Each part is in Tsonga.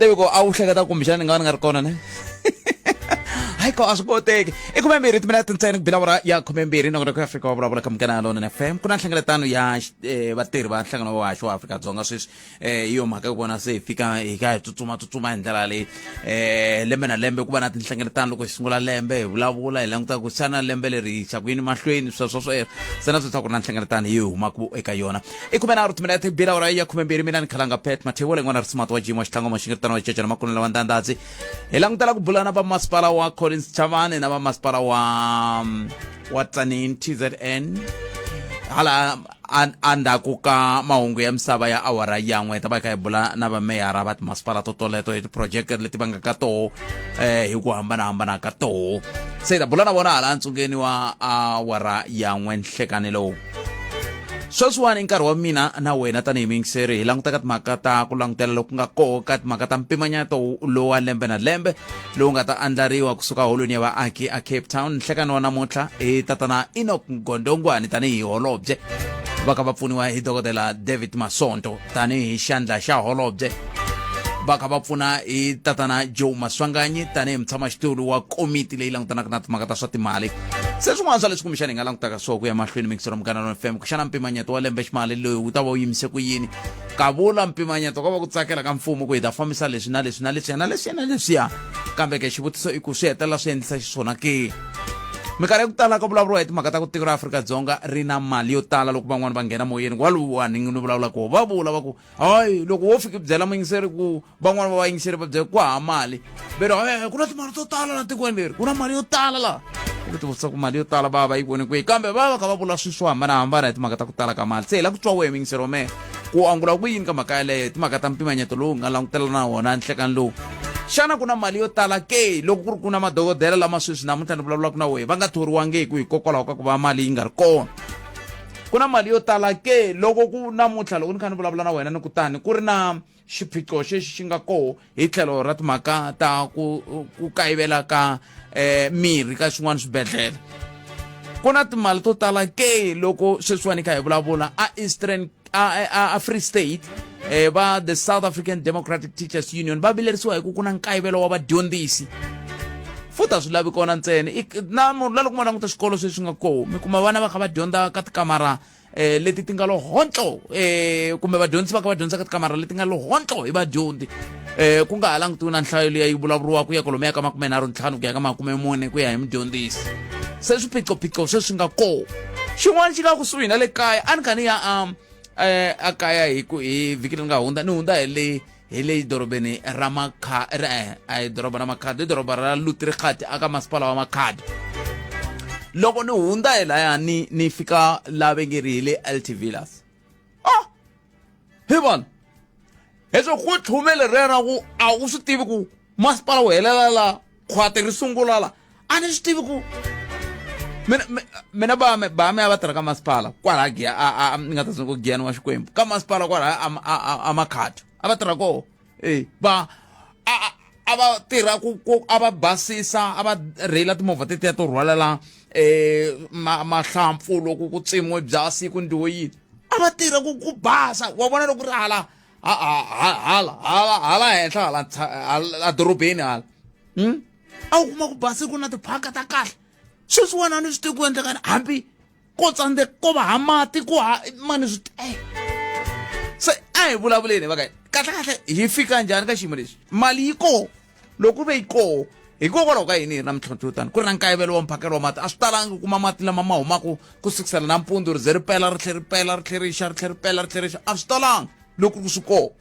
tivi ku a wu hleketa kumbexana ni nga va ni nga ri kona ne. Hayi ko, a swi koteki. I 12 timinete ntsena ku bila awara ya 12, nongonoko ya Afrika wa vulavula ka Munghana Lonene FM. Ku na nhlengeletano ya vatirhi va nhlangano wa haxo wa Afrika-Dzonga sweswi. Hi yo mhaka ku vona se hi fika hi ka hi tsutsuma tsutsuma hi ndlela leyi. Lembe na lembe ku va na tinhlengeletano. Loko hi sungula lembe hi vulavula, hi languta ku xana lembe leri hi xa ku yini mahlweni, sweswo sweswo. Se na sweswi ku ri na nhlengeletano hi humaka eka yona. I 13 timinete ku bila awara ya 12. Mina ni Khalanga Pet Mathevula, yin'wana ri smart wa jim wa xitlhango maxingiritano wa cecana makunela wa ndandadzi. Hi langutela ku bula na vamasipala wa Collins Chavane na vamasipala wa Tzaneen, TZN, hala endzhaku ka mahungu ya misava ya awara yan'we. Ta va hi kha hi bula na vameyara va timasipala to toleto hi tiphurojeke leti va nga ka toho, hi ku hambanahambana ka toho. Se hi ta bula na vona hala ntsungeni wa awara yan'we nhlekani lowu. Sweswiwani i nkarhi wa mina na wena tanihi muyingiseri hi languta ka timhaka ta ku langutela loku nga koho ka timhaka ta mpimanyeto lowa lembe na lembe lowu nga ta andlariwa kusuka holweni ya vaaki a Cape Town nhlekani wa namuntlha hi tatana Enoch Gondongwani tanihi holobye, va kha va pfuniwa hi dokodela David Masonto tanihi xandla xa holobye, va kha va pfuna hi tatana Joe Maswanganyi tanihi mutshamaxitulu wa komiti leyi langutanaka na timhaka ta swa timali. Se swin'wana swa leswi kumbexana hi nga langutaka swo ku ya mahlweni, mixero Munghana FM, ku xana mpimanyeto wa lembe ximali loyi wu ta va wu yimise ku yini? Kavula, mpimanyeto ko va ku tsakela ka mfumo ku hi ta fambisa leswi na leswi na leswiya na leswiya na leswiya, kambe ke xivutiso i ku swi hetelela swi endlisa xiswona ke? Minkarhi ya ku tala ka vulavuriwa hi timhaka ta ku tiko ra Afrika-Dzonga ri na mali yo tala. Loko van'wani va nghena moyeni waluwani ni vulavula ku va vula va ku hayi, loko wo fika byela muyingiseri ku van'wani va vayingiseri va byela ku hava mali, ve ri hayi, ku na timali to tala la tikweni leri, ku na mali yo tala la. Ku tivutisa ku mali yo tala va va yi vone kwihi? Kambe va va kha va vula swilo swo hambanahambana hi timhaka ta ku tala ka mali. Se hi la ku twa wehe, muyingiseri wa mehe, ku angula ku yini ka mhaka yaleyo hi timhaka ta mpimanyeto lowu nga langutela na wona nhlekani lowu. Xana ku na mali yo tala ke loko ku ri ku na madokodela lama sweswi namuntlha ni vulavulaka na wehe va nga thoriwangiki hikokwalaho ka ku va mali yi nga ri kona? Ku na mali yo tala ke loko ku namuntlha loko ni kha ni vulavula na wena ni kutani ku ri na xiphiqo xexi xi nga koho hi tlhelo ra timhaka ta ku kayivela ka mirhi ka swin'wana swibedhlele? Ku na timali to tala ke loko sweswiwani kha hi vulavula a Eastern a Free State, va the South African Democratic Teachers Union va vilerisiwa hi ku ku na nkayivelo wa vadyondzisi? Futhi a swi lavi kona ntsena, na munhu la loko mo languta swikolo sweswi nga koho, mi kuma vana va kha va dyondza ka tikamara leti ti nga lo hontlo, kumbe vadyondzisi va kha va dyondza ka tikamara leti nga lo hontlo hi vadyondzi, ku nga ha langutiwi na nhlayo leyi yi vulavuriwaka ya kwalomuya ka 35 ku ya ka 40 ku ya hi mudyondzisi. Se swiphiqophiqo sweswi nga koho. Xin'wana xi nga kusuhi na le kaya, a ni kha ni ya a kaya hi ku hi vhiki leri nga hundza, ni hundza hi le dorobeni ra Makha, a hi doroba ra Makhado, i doroba ra Lutrigat aka masipala wa Makhado. Loko ni hundza hi laya ni fika la ve nge ri hi le LT Villas, ah, hi vona heswo ku tlhume leriya ra ku a wu swi tivi ku masipala wu helela la, khwati ri sungula la. A ni swi tivi ku mina bame a va tirha ka masipala kwala Giya, a ni nga ta ku Giyani wa Xikwembu, ka masipala kwala a Makhado a va tirha koho. E va a va tirha ku a va basisa, a va rheyila timovha tetiya to rhwalela mahlampfu loko ku tsemiwe byasi, ku ndliwe yini. A va tirha ku basa, wa vona loko ri hala hala hala hala henhla hala hala dorobeni hala, A wu kuma ku basi, ku na tiphaka ta kahle. Sweswiwani a ni swi tivi ku endlekani, hambi ko tsandze ko va ha mati ku ha mani swi tele. Se a hi vulavuleni va ka kahle kahle, hi fika njhani ka xiyimo lexi? Mali yi koho, loko ku ve yi koho, hikokwalaho ka yini hi ri na mintlhontlho yo tani, ku ri na nkayivelo wa mphakelo wa mati? A swi talangi ku kuma mati lama ma humaka ku sukisela nampundzu ri ze ri pela, ri tlhe ri pela, ri tlhe ri xa, ri tlhe ri pela, ri tlhe ri xa. A swi talangi loko ku swi koho.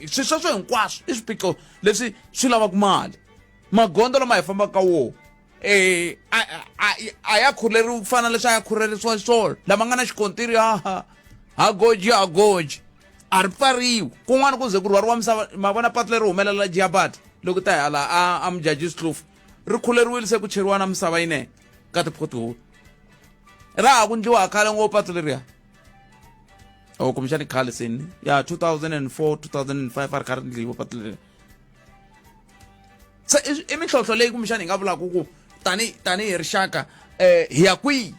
Swi sweswo hinkwaswo i swiphiqo leswi swi lavaka mali. Magondzo lama hi fambaka ka wona a ya khuruleriwi ku fana na leswi a ya khuruleriwa swona lama nga na xikontiri, ha ha goji, ha goji a ri pfariwi. Kun'wana ku ze ku rhwariwa misava. Ma vona patu leri humelela Jiyabati loko ta hi hala a Mujajis Kloof ri khuleriwile, se ku cheriwa na misava yinene ka ti-pothole. Ra ha ku ndliwa khale ngopfu patu leriya, o kumbexani khale seni ya 2004, 2005 a ri kha ri ndliwa patu leri. Se i mintlhontlho leyi kumbexani hi nga vulaka ku tanihi rixaka hi ya kwihi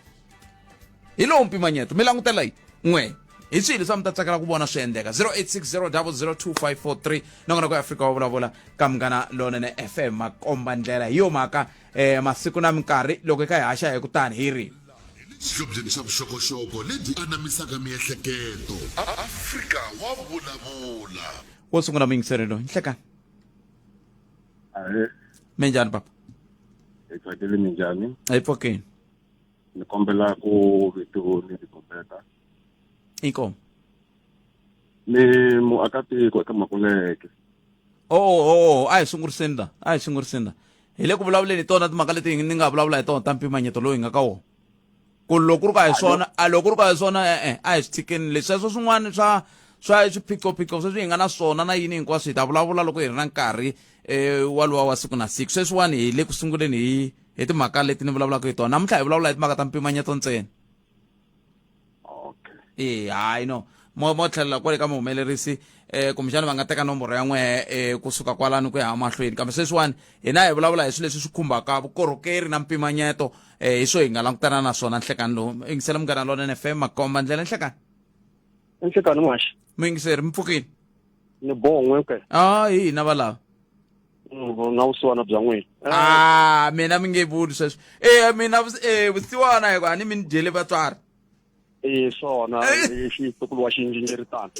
hi lowu mpimanyeto? Mi langutela yi n'we Hi swihi leswi a mi ta tsakela ku vona swi endleka? 0860002543 nongonoko ya Afrika wa vulavula ka Munghana Lonene FM makomba ndlela. Hi yo mhaka masiku na minkarhi loko hi kha hi haxa hi kutani hi ri Xihlobyeni xa vuxokoxoko lebyi anamisaka miehleketo. Afrika wa vulavula. Wo sungula muyingiseri loyi. Nhlekani. Ahee. Minjhani papa? Hi tsakile minjhani? Hi pfukini. Ni kombela ku vito ni tikombeta. Inkomu. Ni muakatiko eka Makuleke. Oh, oh, a hi sunguriseni la, a hi sunguriseni la. Hi le ku vulavuleni hi tona timhaka leti ni nga vulavula hi tona ta mpimanyeto lowu hi nga ka wona. Ku loko ku ri ka hi swona, a loko ku ri ka hi swona e-e, a hi swi tshikeni leswi. Sweswo swin'wana swa swa swiphiqophiqo sweswi hi nga na swona na yini hinkwaswo hi ta vulavula loko hi ri na nkarhi waluwa wa siku na siku. Sweswiwani hi le ku sunguleni hi hi timhaka leti ni vulavulaka hi tona. Namuntlha hi vulavula hi timhaka ta mpimanyeto ntsena. Okay. E hayi no mo mo tlhelela kwale ka muhumelerisi kumbexana va nga teka nomboro ya n'wehe kusuka kwalano ku ya mahlweni kambe sweswiwani hina hi vulavula hi swilo leswi swi khumbaka vukorhokeri na mpimanyeto hi swo hi nga langutana na swona nhlekani lowu. Yingisela Munghana Lonene FM makomba ndlela. Nhlekani. Nhlekani muhaxi. Muyingiseri mi pfukile? Ni boho n'we ke. Ah, hi hina valava. Na vusiwana bya n'wina. Ah, mina mi nge vuli sweswo. Mina vusiwana hikuva a ni mi ni dyele vatswari. Swona, xitukulu wa xinjinjiritana.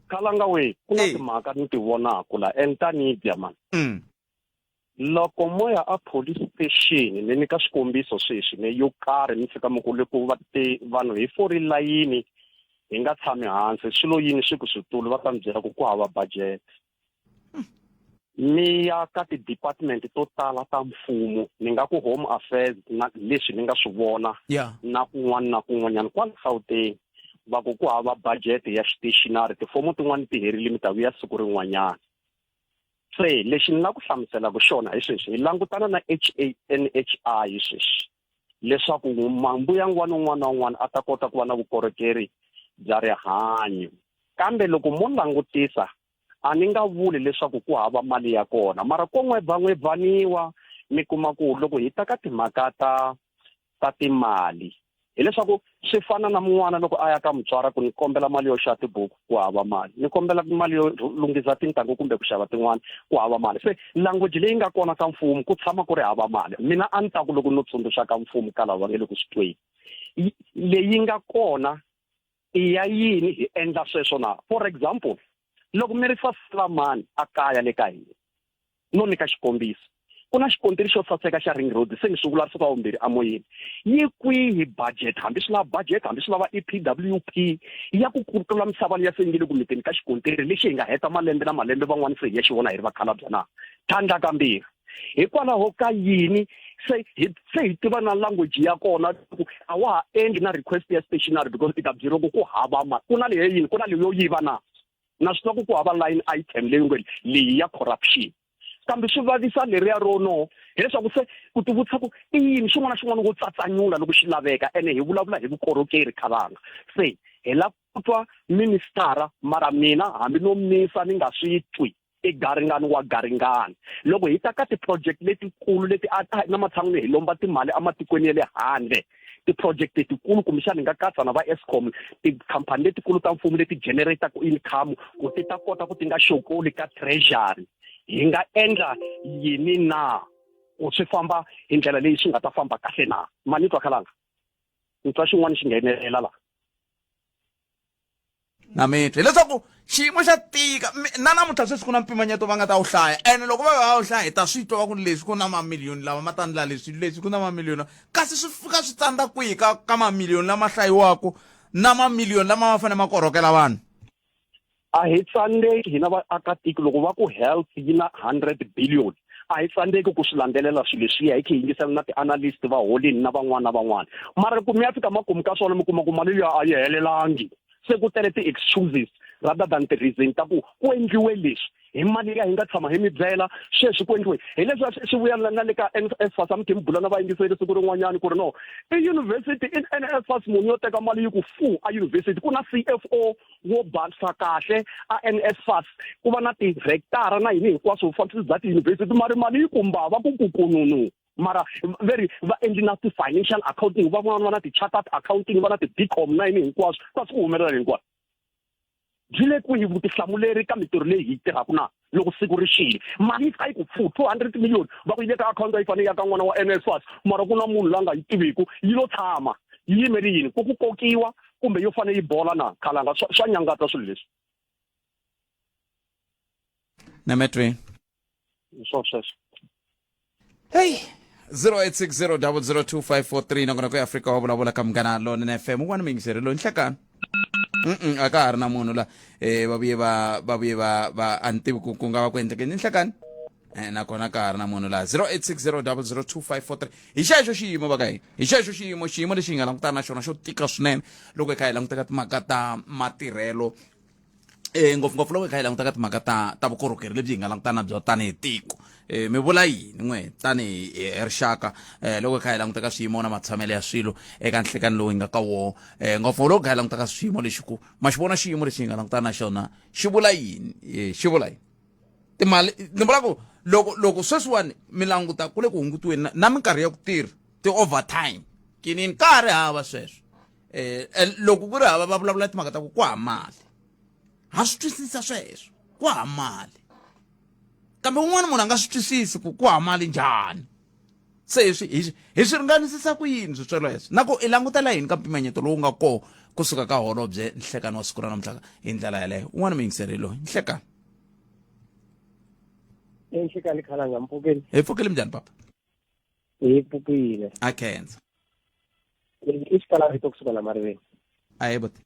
Khalanga we, ku na timhaka ni ti vonaka la entanibya man. Loko mo ya a police station, ni nyika xikombiso sweswi ne yo karhi mi fika mi ku le ku va te vanhu hi fori layini hi nga tshami hansi, swilo yini swi ku switulu va ta mi byela ku ku hava budget. Mi ya ka ti-department to tala ta mfumo, ni nga ku Home Affairs na leswi ni nga swi vona na kun'wana na kun'wanyana kwala Gauteng, va ku ku hava budget ya stationery, tifomo tin'wana ti herile mi ta vuya siku rin'wanyana. Se lexi ni la ku hlamuselaka xona hi sweswi, hi langutana na HANHI sweswi leswaku mbuyangwana un'wana na un'wana a ta kota ku va na vukorhokeri bya rihanyo. Kambe loko mo langutisa, a ni nga vuli leswaku ku hava mali ya kona, mara ko n'webvan'webvaniwa mi kuma ku loko hi ta ka timhaka ta timali, hileswaku swi fana na mun'wana loko a ya ka mutswari ku ni kombela mali yo xava tibuku, ku hava mali, ni kombela mali yo lunghisa tintangu kumbe ku xava tin'wana, ku hava mali. Se language leyi nga kona ka mfumo ku tshama ku ri hava mali. Mina a ni ta ku loko no tsundzuxa ka mfumo ka lava va nge le ku swi tweni, leyi nga kona i ya yini hi endla sweswo na? For example, loko mi ri saselamani a kaya le ka hina, no nyika xikombiso, ku na xikontiri xo saseka xa Ring Road, se ni swi vula siku ra vumbirhi emoyeni. Yi kwihi budget, hambi swi lava budget, hambi swi lava EPWP ya ku kutula misava liya se yi nge le ku miteni ka xikontiri lexi hi nga heta malembe na malembe van'wana se hi ya xi vona hi ri vakhalabya na? Tlhandla kambirhi, hikwalaho ka yini se hi se hi tiva na language ya kona ku a wa ha endli na request ya stationery because i ta byeriwa ku ku hava mali? Ku na leyo yini, ku na leyo yiva na? Na swi tiva ku ku hava line item leyi nge leyi ya corruption, kambe swi vavisa leriya ro no hileswaku se ku tivutisa ku i yini xin'wana na xin'wana wo tsatsanyula loko xi laveka. Ene hi vulavula hi vukorhokeri khalanga, se hi lava ku twa ministara, mara mina hambi no misa ni nga swi twi i garingani wa garingani. Loko hi ta ka ti-project letikulu leti a na matshan'wini hi lomba timali ematikweni ya le handle, ti-project letikulu kumbexana hi nga katsa na va Eskom, tikhampani letikulu ta mfumo leti generataka income ku ti ta kota ku ti nga xokoli ka treasury, hi nga endla yini na ku swi famba hi ndlela leyi swi nga ta famba kahle na? Ma ni twa khalanga? Ni twa xin'wana xi nghenelela la. Na mi twa hileswaku xiyimo xa tika na namuntlha sweswi ku na mpimanyeto va nga ta wu hlaya, ene loko va va wu hlaya hi ta swi twa va ku leswi ku na mamiliyoni lama ma ta ndla leswi, leswi ku na mamiliyoni, kasi swi fika swi tsandza kwihi ka mamiliyoni lama hlayiwaka na mamiliyoni lama ma fanele ma korhokela vanhu? A hi tsandzeki hina vaakatiko loko va ku health yi na 100 billion, a hi tsandzeki ku swi landzelela swilo leswiya, hi khe hi yingisela na ti-analyst va holini na van'wana na van'wana, mara ku mi ya fika makumu ka swona mi kuma ku mali liya a yi helelangi, se ku tele ti-excuses rather than ti-reason ta ku ku endliwe leswi hi mali liya hi nga tshama hi mi byela sweswi ku endliwe hi leswi. Swi vuya na le ka NSFAS, a mi khe mi bula na vayingiseri siku rin'wanyani ku ri no i university i NSFAS, munhu yo teka mali yi ku fu a university, ku na CFO wo basa kahle a NSFAS, ku va na ti-rector na yini hinkwaswo, vufambisi bya tiyunivhesiti, mari mali yi ku mbava ku kukununu. Mara ve ri va endli na ti-financial accounting, van'wana va na ti-chartered accounting, va na ti-bcom na yini hinkwaswo, kasi ku humelela hinkwaswo. Byi le kwihi vutihlamuleri ka mintirho leyi hi yi tirhaka na loko siku ri xile? Mali yi fika yi ku pfu, 200 million va ku yi le ka akhawunti a yi fanele yi ya ka n'wana wa NSFAS, mara ku na munhu la nga yi tiviku, yi lo tshama. Yi yimele yini? Ku ku kokiwa kumbe yo fanele yi bola na? Khalanga, swa, swa nyangatsa swilo leswi. Nemetweni. Hi swona sweswo. Hey 0860002543 nakona ku Afrika wa vulavula ka Munghana Lonene FM un'wana muyingiseri loyi nhlekani mm a ka ha ri na munhu la eh va vuye va va vuye va va a ni tivi ku ku nga va ku endleke ni nhlekani eh nakona ka ha ri na munhu la 0860002543 hi xexo xiyimo va ka hina hi xexo xiyimo xiyimo lexi hi nga langutana na xona xo tika swinene loko hi kha hi languta ka timhaka ta matirhelo eh ngopfungopfu loko hi kha hi languta ka timhaka ta ta vukorhokeri lebyi hi nga langutana na byo tanihi tiko eh mi vula yini n'we tanihi hi rixaka eh loko hi kha hi languta ka swiyimo na matshamelo ya swilo eka nhlekani lowu hi nga ka wona eh ngopfu loko hi kha hi languta ka swiyimo lexi ku ma xi vona xiyimo lexi hi nga langutana na xona xi vula yini eh xi vula yini timali ni vula ku loko loko sweswiwani mi languta ku le ku hungutiweni na minkarhi ya ku tirha ti-overtime kinini ka ha ri hava sweswo eh, eh loko ku ri hava va vulavula timhaka ta ku ku hava mali ha swi twisisa sweswo ku hava mali kambe un'wana munhu a nga swi twisisi ku ku hava mali njhani se hi swi hi hi swi ringanisisa ku yini swi sweleswo na ku i langutela yini ka mpimanyeto lowu nga kona kusuka ka holobye nhlekani wa siku ra namuntlha hi ndlela yaleyo un'wana muyingiseri loyi nhlekani Enhlekani khalanga mpfukeni. Hi pfukile minjhani papa? Hi pfukile. A khensa. I xikala vito kusuka la mariveni. Ahe buti.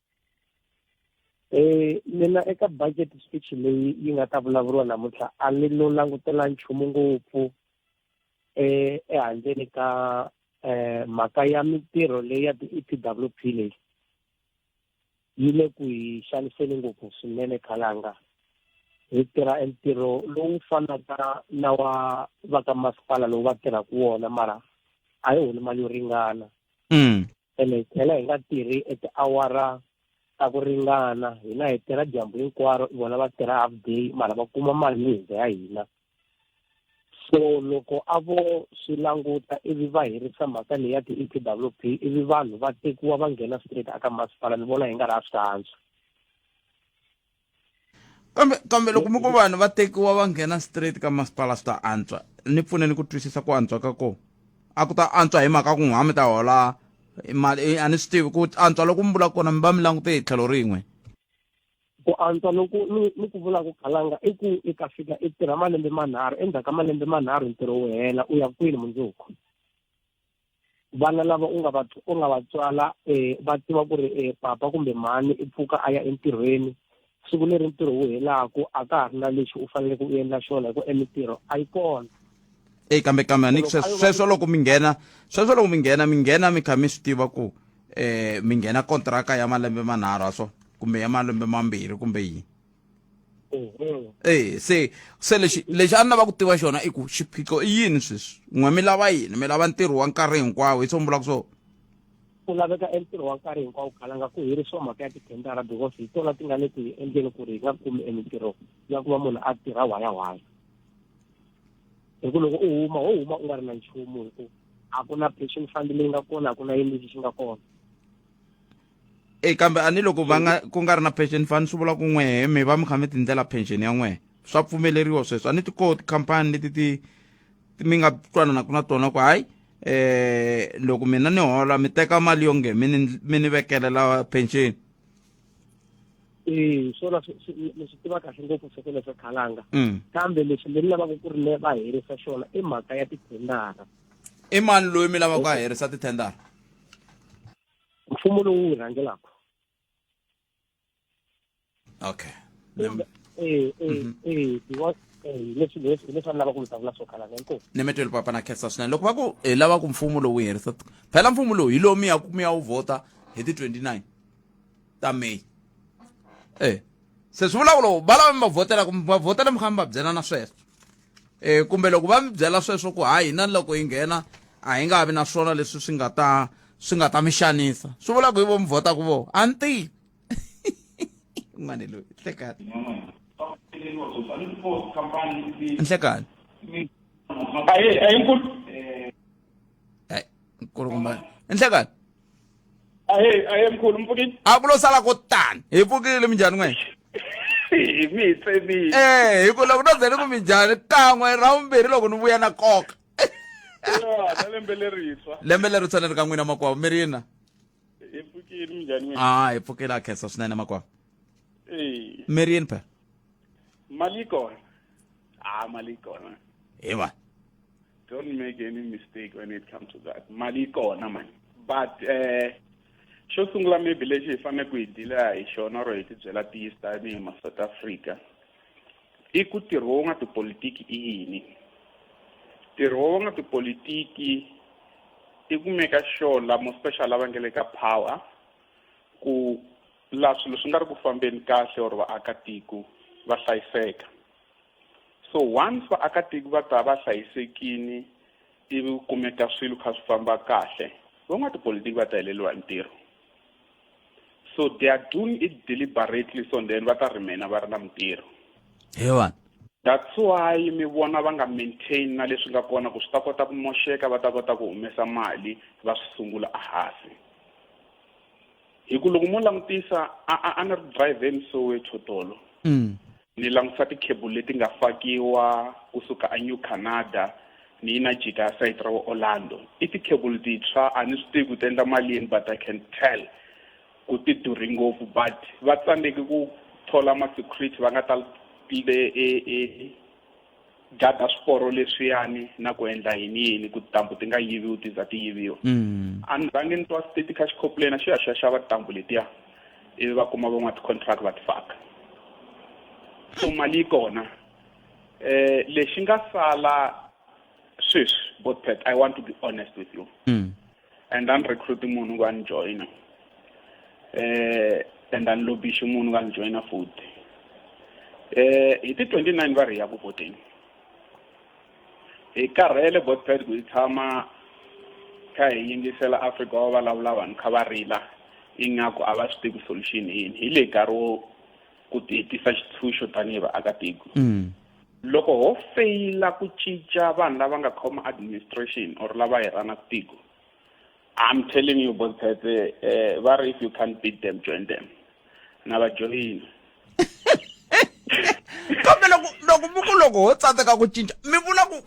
Eh mina eka budget speech leyi yi nga ta vulavuriwa namuntlha a ni lo langutela nchumu ngopfu eh ehandleni ka eh mhaka ya mintirho leyi ya ti-EPWP leyi yi le ku hi xaniseni ngopfu swinene khalanga hi tirha entirho lowu fanaka na wa va ka masipala lowu va tirhaka wona mara a hi holi mali yo ringana ene hi tlhela hi nga tirhi etiawara ta ku ringana hina hi tirha dyambu hinkwaro vona va tirha half day mara va kuma mali yo hundza ya hina so loko a vo swi languta ivi va herisa mhaka leyi ya ti-E_P_W_P ivi vanhu va tekiwa va nghena straight aka masipala ni vona hi nga ri a swi antswa kambe kambe loko mi ku vanhu va tekiwa va nghena straight ka masipala swi ta antswa ni pfuneni ku twisisa ku antswa ka kona a ku ta antswa hi mhaka ku n'wa mi ta hola mali a ni swi tivi ku antswa loko mi vula kona mi va mi langute hi tlhelo rin'we Ku antswa loku ni ni ku vulaka khalanga i ku i ta fika i tirha malembe manharhu endzhaku ka malembe manharhu ntirho wu hela u ya kwini mundzuku vana lava u nga va u nga va tswala um va tiva ku ri um papa kumbe mhani i pfuka a ya entirhweni siku leri ntirho wu helaku a ka ha ri na lexi u faneleke u endla xona hi ku emitirho a yi kona e kambe kambe ni sweswo loko mi nghena sweswo loko mi nghena mi nghena mi kha mi swi tiva ku eh mi nghena kontraka ya malembe manharhu aso kumbe ya malembe mambirhi kumbe yini eh se se lexi lexi a ni lava ku tiva xona i ku xiphiqo i yini sweswi n'we mi lava yini mi lava ntirho wa nkarhi hinkwawo hi swo mi vulaka swona ku laveka entirho wa nkarhi hinkwawo khalanga ku herisiwa mhaka ya tithendara because hi tona ti nga le ku hi endleni ku ri hi nga kumi emitirho ya ku va munhu a tirha whaya whaya hi ku loko u huma wo huma u nga ri na nchumu hi ku a ku na pension fund leyi nga kona a ku na yini lexi xi nga kona e kambe a ni loko va nga ku nga ri na pension fund swi vula ku n'wehe mi va mi kha mi tindlela pension ya n'wehe swa pfumeleriwa sweswo a ni ti koho tikhampani leti ti mi nga twananaku na tona ku hayi eh loko mina ni hola mi teka mali yo nge mi ni mi ni vekelela pension ee swona ni swi tiva kahle ngopfu sweswo leswo khalanga mm. kambe leswi ni lavaka ku ri ne va herisa xona i mhaka ya tithendara i mani loyi mi lavaka a herisa tithendara mfumo lowu wu rhangelaka okay eh eh mhm. eh because eh leswi leswi leswi lava ku vulavula swo khalanga inkomu ni mi tweli papa na khensa swinene loko va ku hi lava ku mfumo lowu herisa phela mfumo lowu hi lowu mi ya mi ya wu vhota hi ti 29 ta May eh se swi vula ku loko va lava mi va vhotela kumbe va vhotela mi kha mi va byela na sweswo eh kumbe loko va mi byela sweswo ku hayi hina loko hi nghena a hi nga vi na swona leswi swi nga ta swi nga ta mi xanisa swi vula ku hi vo mi vhota ku vo a ni tivi un'wana loyi nhlekani nhlekani Nkulukumba nhlekani. Ahe, ahe mkhulu mpfukile. A ku lo sala ko tani. Hi pfukile minjhani n'we? Hi mi hi tsemile. Eh, hi ku loko no ze ni ku minjhani kan'we ra vumbirhi loko ni vuya na koka. Ya, na lembe lerintshwa. Lembe leri tshwana ri ka n'wina makwavo mi ri yini? Hi pfukile minjhani n'wina? Ah, hi pfukile a khensa swinene makwavo. Eh. Mi ri yini phela? Mali yi kona. Ah, mali yi kona. Hi va. Don't make any mistake when it comes to that. Mali yi kona man. But eh xo sungula maybe lexi hi fanele ku hi deala hi xona or hi tibyela ntiyiso tanihi ma South Africa i ku ntirho wo nga tipolitiki i yini ntirho wo nga tipolitiki i ku make sure lamo special lava nge le ka power ku la swilo swi nga ri ku fambeni kahle or vaakatiko va hlayiseka So once vaakatiko va ta va hlayisekini ivi ku kumeka swilo kha swi famba kahle, van'watipolitiki va ta heleriwa hi mintirho. So they are doing it deliberately so then va ta remain-a va ri na mintirho. He vanhu. That's why mi vona va nga maintain na leswi nga kona ku swi ta kota ku moxeka va ta kota ku humesa mali va swi sungula ehansi. Hi ku loko mo langutisa a a a ni ri driveni Soweto tolo. Ni langutisa ti-cable leti nga fakiwa kusuka a New Canada ni yi na jika ya sayiti ra vo Orlando. I ti-cable tintshwa a ni swi tivi ku ti endla malini but I can tell ku ti durhi ngopfu but va tsandzeke ku thola ma-security va nga ta e e gada swiporo leswiyani na ku endla yini yini ku tintambu ti nga yiviwi ti za ti yiviwa mm. a ni rhangi ni twa state kha xi complain xi ya xi ya xava tintambu letiya ivi va kuma van'wana ti-contract va ti faka so mali yi kona eh lexi nga sala sweswi botpet i want to be honest with you mm. and I'm recruiting munhu ku a ni joyina eh and a ni lobixi munhu ku a ni joyina futhi eh hi ti 29 va ri ya ku voteni hi karhele botpet ku hi tshama kha hi yingisela Afrika wa vulavula vanhu kha va rila ingaku a va swi tivi solution yini hi le nkarhi wo ku ti tisa xitshunxo tanihi vaakatiko mm. Loko ho feyila ku cinca vanhu lava nga khoma administration or lava hi rhanaku tiko, I'm telling you Botsetse, eh, va ri if you can't beat them, join them. Na va joyina. Kambe loko loko mi ku loko ho tsandzeka ku cinca mi vula ku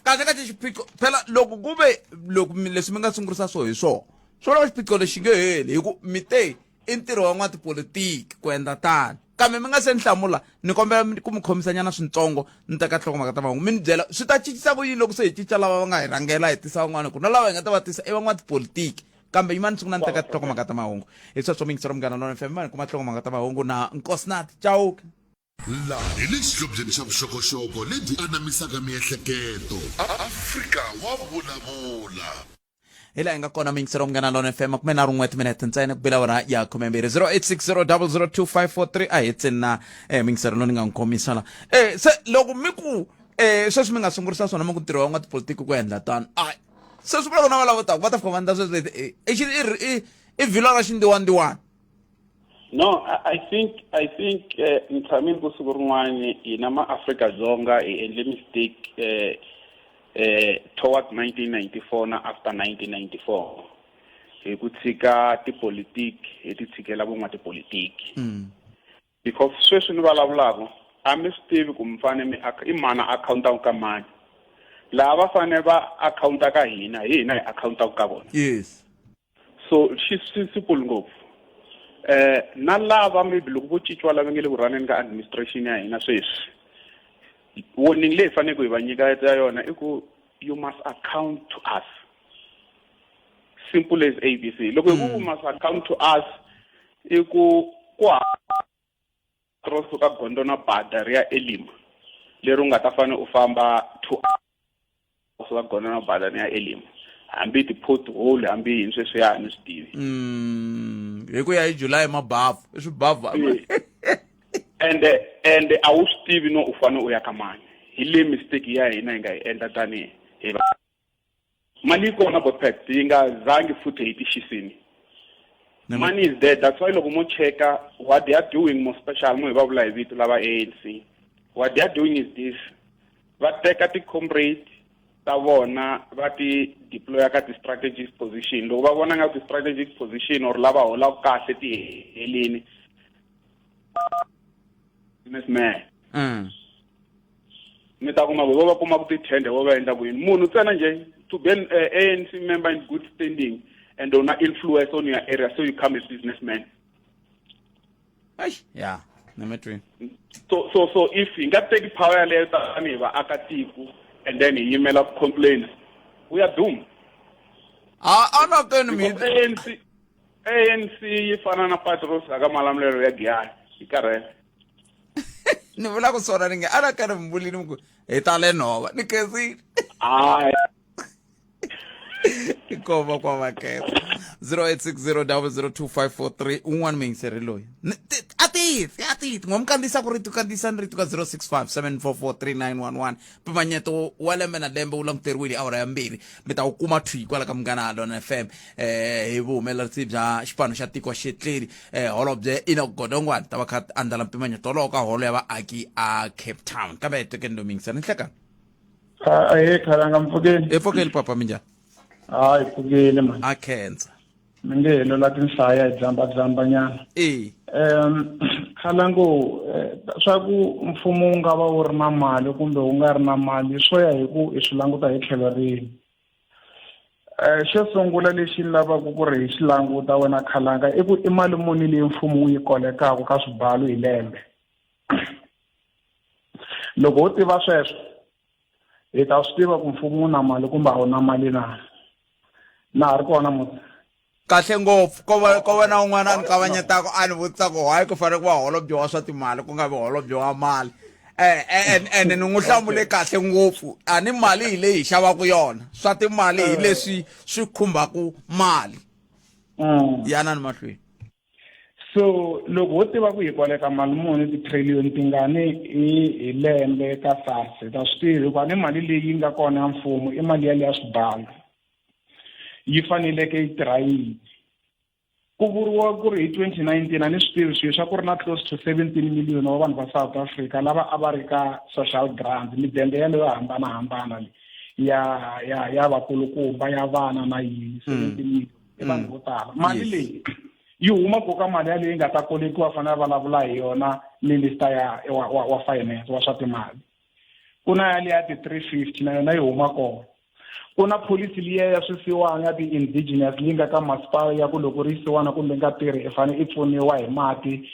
kahle kahle xiphiqo phela loko ku ve loko leswi mi nga sungurisa swo hi swona swi vula ku xiphiqo lexi nge heli hi ku mi te i ntirho wa n'watipolitiki ku endla tano kambe mi nga se ni hlamula ni kombela ku mi khomisanyana swintsongo ni teka nhlokomhaka ta mahungu mi ni byela swi ta cincisa ku yini loko se hi cinca lava va nga hi rhangela hi tisa van'wana ku na lava hi nga ta va tisa i van'watipolitiki kambe yimani sungula ni teka tinhlokomhaka ta mahungu hi sweswo mi yingisela munghana lona fm mani kuma tinhlokomhaka ta mahungu na nkosinathi chauke Laha hi le xihlobyeni xa vuxokoxoko lebyi anamisaka miehleketo. Afrika wa vulavula. Hi laha hi nga kona miyingiselo munghana lona fm 31 timinete ntsena ku bela wona ya 12 0860002543 a hi tsini na eh, miyingiselo lowu ni nga n'wi khomisa la eh, se loko mi ku eh, sweswi mi nga sungurisa swona mi ku ntirho wa n'watipolitiki ku endla tano a se swi vula ku na valavo taku va ta fika va endla sweswi i i i vhilwa ra xindiwandiwani No, I, I think I think eh, ni tshamile ku siku rin'wani hina ma-Afrika-Dzonga hi endle mistake eh, eh, towards 1994 na after 1994 hi ku tshika tipolitiki hi ti tshikela van'watipolitiki mm. because sweswi ni vulavulaka a mi swi tivi ku mi fane mi i mani a akhawuntaku ka mani laha va fane va akhawunta ka hina hi hina hi akhawuntaku ka vona yes so xi swi simple ngopfu eh na lava maybe loko vo cinciwa lava nge le ku rhaneni ka administration ya hina sweswi warning leyi faneleke hi va nyika ya yona i ku you must account to us simple as abc loko hi ku you must account to us i ku ku ro suka gondo na bada ri ya elima leri u nga ta fanele u famba 2 kusuka gondo na bada ni ya elima hambi ti-pothole hambi yini sweswiya a ni swi tivi hi ku ya hi july mabavu i swibavu and and a wu swi tivi no u fanele u ya ka mani hi le mistake ya hina hi nga yi endla tanihi hi va mali yi kona botpet yi nga zangi futhi hi tixisini money is there that's why loko mo cheka what they are doing more special mo hi va vula hi vito lava ANC what they are doing is this va teka ti-comrade ta vona va ti deploya ka ti-strategic position. Loko va vona nga ti-strategic position or lava holaka kahle ti helini businessman. Mi ta kuma vo va kuma ku tithende vo va endla ku yini munhu ntsena nje to be an ANC member in good standing and una influence on your area, so you become a businessman. Ai ya ni mi twini. So if hi nga teki power yaleyo tanihi vaakatiko and then hi yimela ku complain, we are doomed. A a na keni mi ANC yi fana na Patros aka Malamulelo ya Giyani yi karhele. Ni vula ku swona ni nge a na keni mi vulini mi ku hi ta le nhova ni khensile. Hayi. Kova kwa makete 0860002543 un'wana muyingiseri loyi a tisi a titi n'wa mi kandziyisa ku rito kandziyisani rito ka 0657443911. Mpimanyeto wa lembe na lembe wu languteriwile hi awara ya 2, mi ta wu kuma thwi kwala ka Munghana Lona FM hi vuhumelerisi bya xipano xa tiko xetleri holobye Enoch Godongwana ta va kha andlala mpimanyeto wolowo ka holo ya vaaki a Cape Town. Kambe hi tekeni loyi muyingiseri ni hlekani. Ahee khalanga, mpfukeni. Hi pfukeli papa, minjhani? Hayi, pfukile mani. A khensa. Mi nge hi lola tinhlaya hi dzamba dzamba nyana. E Khalango, swa ku mfumo wu nga va wu ri na mali kumbe wu nga ri na mali swo ya hi ku hi swi languta hi tlhelo rihi. Xo sungula lexi ni lavaka ku ri hi xi languta wena khalanga i ku i mali muni leyi mfumo wu yi kolekaka ka swibalo hi lembe. Loko ho tiva sweswo hi ta swi tiva ku mfumo wu na mali kumbe a wu na mali na. Na ha ri kona musi? Kahle ngopfu. Ko va na un'wana a ni kavanyetaka a ni vutisa ku why ku fanele ku va holobye wa swa timali ku nga vi holobye wa mali. Ene ni n'wi hlamule kahle ngopfu, a ni mali hi leyi hi xavaka yona, swa timali hi leswi swi khumbaka mali. Yanani mahlweni. So loko ho tiva ku hi koleka mali muni, ti-trillion tingani hi lembe ka SARS, hi ta swi tiva hikuva ni mali leyi nga kona ya mfumo i mali yaliya swibalo yi faneleke yi tirha yini. Ku vuriwa ku ri hi 2019, a ni swi tivi swilo swa ku ri na close to 17 million wa vanhu va South Africa lava a va ri ka social grant, midende yaleyo yo hambanahambana leyi ya vakulukumba, ya vana na yini, 17 million i vanhu vo tala. Mali leyi yi huma ko ka mali yaleyi nga ta kolekiwa, fanele va vulavula hi yona minister ya wa finance wa swa timali. Ku na yale ya ti-350 na yona yi huma kona. Ku na policy liya ya swisiwana ya ti-indigenous leyi nga ka masipala ya ku loko ri yisiwana kumbe nga tirhi i fanele i pfuniwa hi mati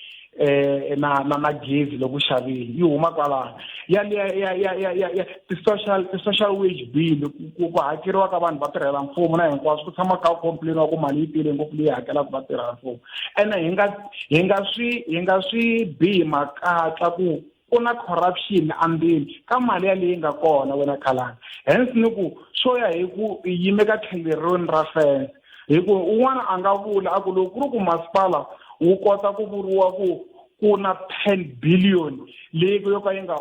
na gezi loko xavile, yi huma kwalano. Ya liya ya ti-social wage bill, ku hakeriwa ka vanhu va tirhela mfumo na hinkwaswo, ku tshama ka complain wa ku mali yi tele ngopfu leyi hakelaka vatirhela mfumo. Ene hi nga swi bihi makatla ku ku na corruption andzeni ka mali yaleyi nga kona wena khalanga. Hence ni ku swo ya hi ku yime ka tlhelo ra fence, hi ku un'wana a nga vula a ku loko ku ri ku masipala wu kota ku vuriwa ku ku na 10 billion leyi yo ka yi nga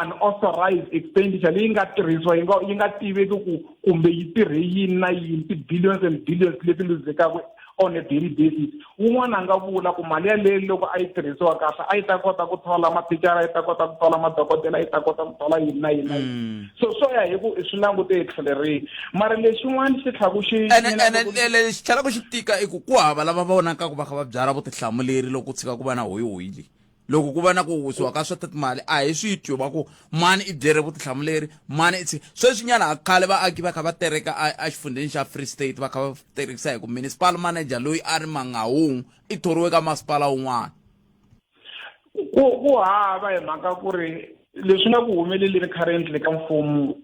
unauthorized expenditure leyi nga tirhisiwa yi nga tiveki ku kumbe yi tirhe yini na yini, ti-billions and billions leti luzekaka on a daily basis, wun'wana a nga vula ku mali yaleyo loko a yi tirhisiwa kahle a yi ta kota ku thola mathicara, a yi ta kota ku thola madokodela, a yi ta kota ku thola yini na yini na yini. So swo ya hi ku i swi langute hi tlhelo rihi, mara lexin'wana xi tlhaku xi Ene lexi tlhelaka xi tika i ku ku hava lava vonaka ku va kha va byala vutihlamuleri loko ku tshika ku va na hoyihoyi leyi. Loko ku va na ku wisiwa ka swa timali a hi swi twi va ku mani i byere vutihlamuleri, mani i tshika. Sweswinyana a khale vaaki va kha va tereka a xifundzheni xa Free State, va kha va terekisa hi ku municipal manager loyi a ri Mangaung i thoriwe ka masipala wun'wana. Ku hava hi mhaka ku ri leswi nga ku humeleleni currently ka mfumo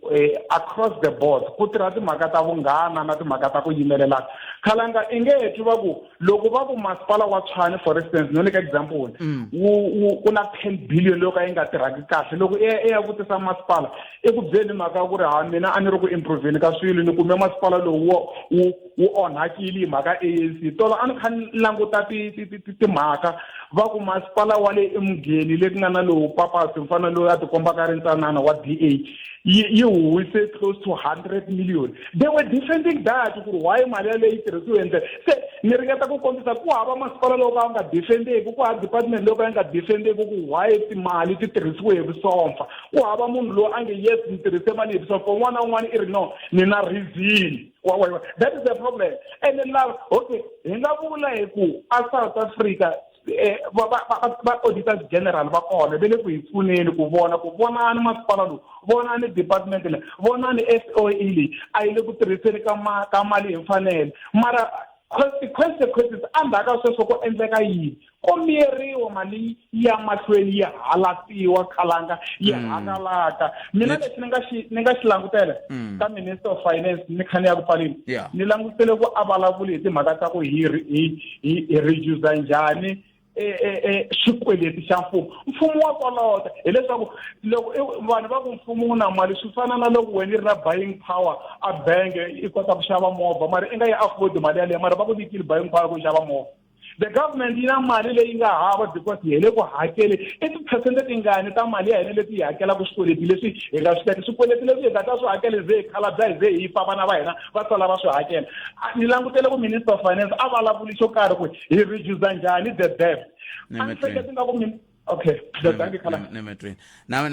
across the board ku tirha timhaka ta vunghana na timhaka ta ku yimelelana. Khalanga, i nge twi va ku loko va ku masipala wa Tshwane, for instance, no nyika example, wu ku na 10 billion leyo ka yi nga tirhaki kahle, loko i ya vutisa masipala i ku byeli mhaka ya ku ri ha mina a ni ri ku improveni ka swilo, ni kume masipala lowu wu onhakile hi mhaka ANC. Tolo a ni kha ni languta timhaka va ku masipala wa le eMugeni le ku nga na lowu papasi mfana loyi a tikombaka a ri ntsanana wa DA yi huhise close to 100 million. They were defending that ku ri why mali yaleyo yi tirhisiwa. tirhisiwi hi ndlela se ni ringeta ku kombisa ku hava masipala lowu ka wu nga defendeki ku hava department lowu ka yi nga defendeki ku why timali ti tirhisiwe hi vusompfa ku hava munhu loyi a nge yes ni tirhise mali hi vusompfa un'wana na un'wana i ri no ni na reason wa wa that is the problem and lava okay hi nga vula hi ku a South Africa eh, va va va va auditors general va kona va le ku hi pfuneni ku vona ku vonani masipala lowu vonani department leyi vonani S_O_E leyi a yi le ku tirhiseni ka ma ka mali hi mfanelo mara consequences endzhaku ka sweswo ku endleka yini ko miyeriwa mali yi ya mahlweni yi halatiwa khalanga yi mm. hangalaka mina lexi ni nga xi ni nga xi langutela mm. ka minister of finance ni kha ni ya ku pfaleni ni langutele ku a vulavuli hi timhaka ta ku hi hi hi reduce njhani e, e, e, xikweleti xa mfumo mfumo wa kolota hileswaku loko vanhu va ku mfumo wu na mali swi fana na loko wena i ri na buying power a bank i kota ku xava movha mara i nga yi afford mali yaleyo mara va ku nyikile buying power ku xava movha the government yi na mali leyi nga hava because hi le ku hakeli i tiphesente tingani ta mali ya hina leti hi hakelaka swikweleti leswi hi nga swi teka swikweleti leswi hi nga ta swi hakela hi ze hi khalabya hi ze hi fa vana va hina va sala va swi hakela ni langutele ku minister of finance a vulavuli xo karhi ku hi reduce njhani the debt a ni hleketi nga ku okay nemetweni na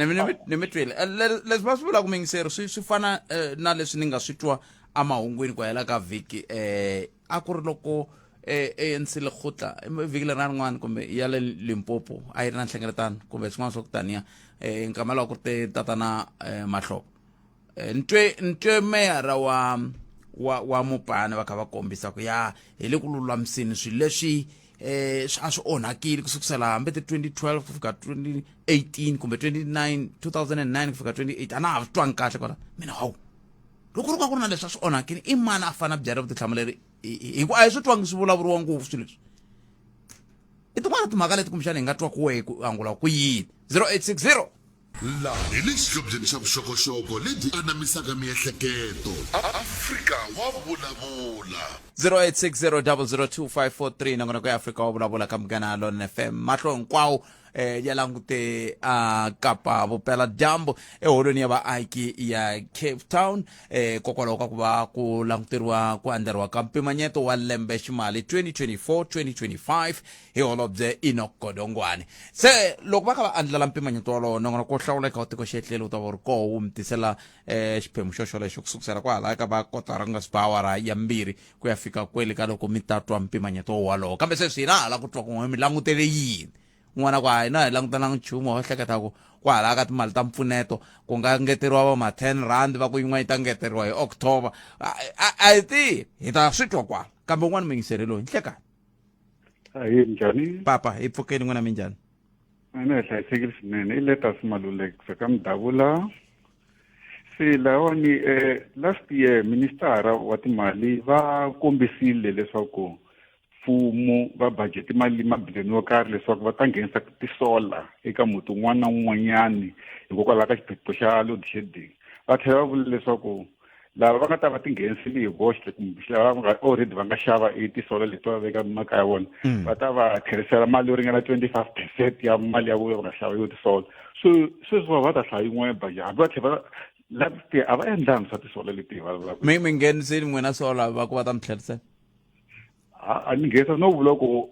nemetweni eh, leswi va swi vulaka mingiseri swi swi fana eh, na leswi ni nga swi twa emahungwini ku hela ka vhiki um a ku ri loko eh, ANC lekgotla vhiki leri na rin'wana kumbe ya le Limpopo a yi ri na nhlengeletano kumbe swin'wana swa ku taniya um nkama lowu a ku ri te tatana um Mahlobo ntwe ntwe meyara wa wa wa Mopani va kha va kombisa ku ya hi le ku lulamiseni swilo leswi eh a swi onhakile ku sukusela hambi ti 2012 ku fika 2018 kumbe 29 2009 ku fika 2008 a na ha swi twangi kahle kwala mina hawu loko ri ka ku ri na leswi a swi onhakile i mani a fana byala vutihlamuleri hi ku a hi swi twangi swi vulavuriwa ngopfu swilo leswi i tin'wana timhaka leti kumbexana hi nga twa ku wehe ku angula ku yini 0860 Laha hi le xihlobyeni xa vuxokoxoko lebyi anamisaka miehleketo. Afrika wa vulavula. 0860002543 nongonoko ya Afrika wa vulavula ka Munghana Lonene FM mahlo hinkwawo eh ya langute a Kapa vupela-dyambu eholweni ya vaaki ya Cape Town eh kokwalaho ka ku va ku languteriwa ku andlariwa ka mpimanyeto wa lembe ximali 2024 2025 hi holobye Enoch Godongwane se loko va kha va andlala mpimanyeto wolowo nongonoko wo hlawuleka wa tiko xietlele wu ta va wu ri koho wu mi tisela eh xiphemu xo xolexo ku sukusela kwahala ka va kotara ku nga si ba awara ya mbirhi ku ya fika kwele ka loko mi ta twa mpimanyeto wolowo kambe sweswi hina hala ku twa ku n'we mi langutele yini un'wana ku hayi na hi langutelanga nchumu ho hleketa ku kwahala ka timali ta mpfuneto ku nga ngeteriwa va ma 10 rand va ku yin'wana yi ta ngeteriwa hi october a hi tivi hi ta swi twa kwala kambe un'wana muyingiseri loyi nhlekani Ahee, njhani? Papa, hi pfukeni n'wina minjhani? Mina hi hlayisekile swinene. I Letters Maluleke kusuka Mudavula. Se lahawani eh, last year ministara wa timali va kombisile leswaku mfumo va budget mali mabiliyoni yo karhi leswaku va ta nghenisa tisola eka muti wun'wana na wun'wanyani hikokwalaho ka xiphiqo xa load shedding. Va tlhela va vula leswaku lava va nga ta va tinghenisile hi voxe kumbe lava va nga already va nga xava i tisola leti va veka makaya vona mm. va ta va tlherisela mali yo ringana 25 percent ya mali ya vona va nga xava yo tisola so sweswi va ta hlaya yin'wana budget hambi va tlhela va last year a va endlangi swa tisola leti hi vulavulaka mi mi nghenisile n'wina sola va ku va ta mi tlherisela a ni nghenisa no vula ku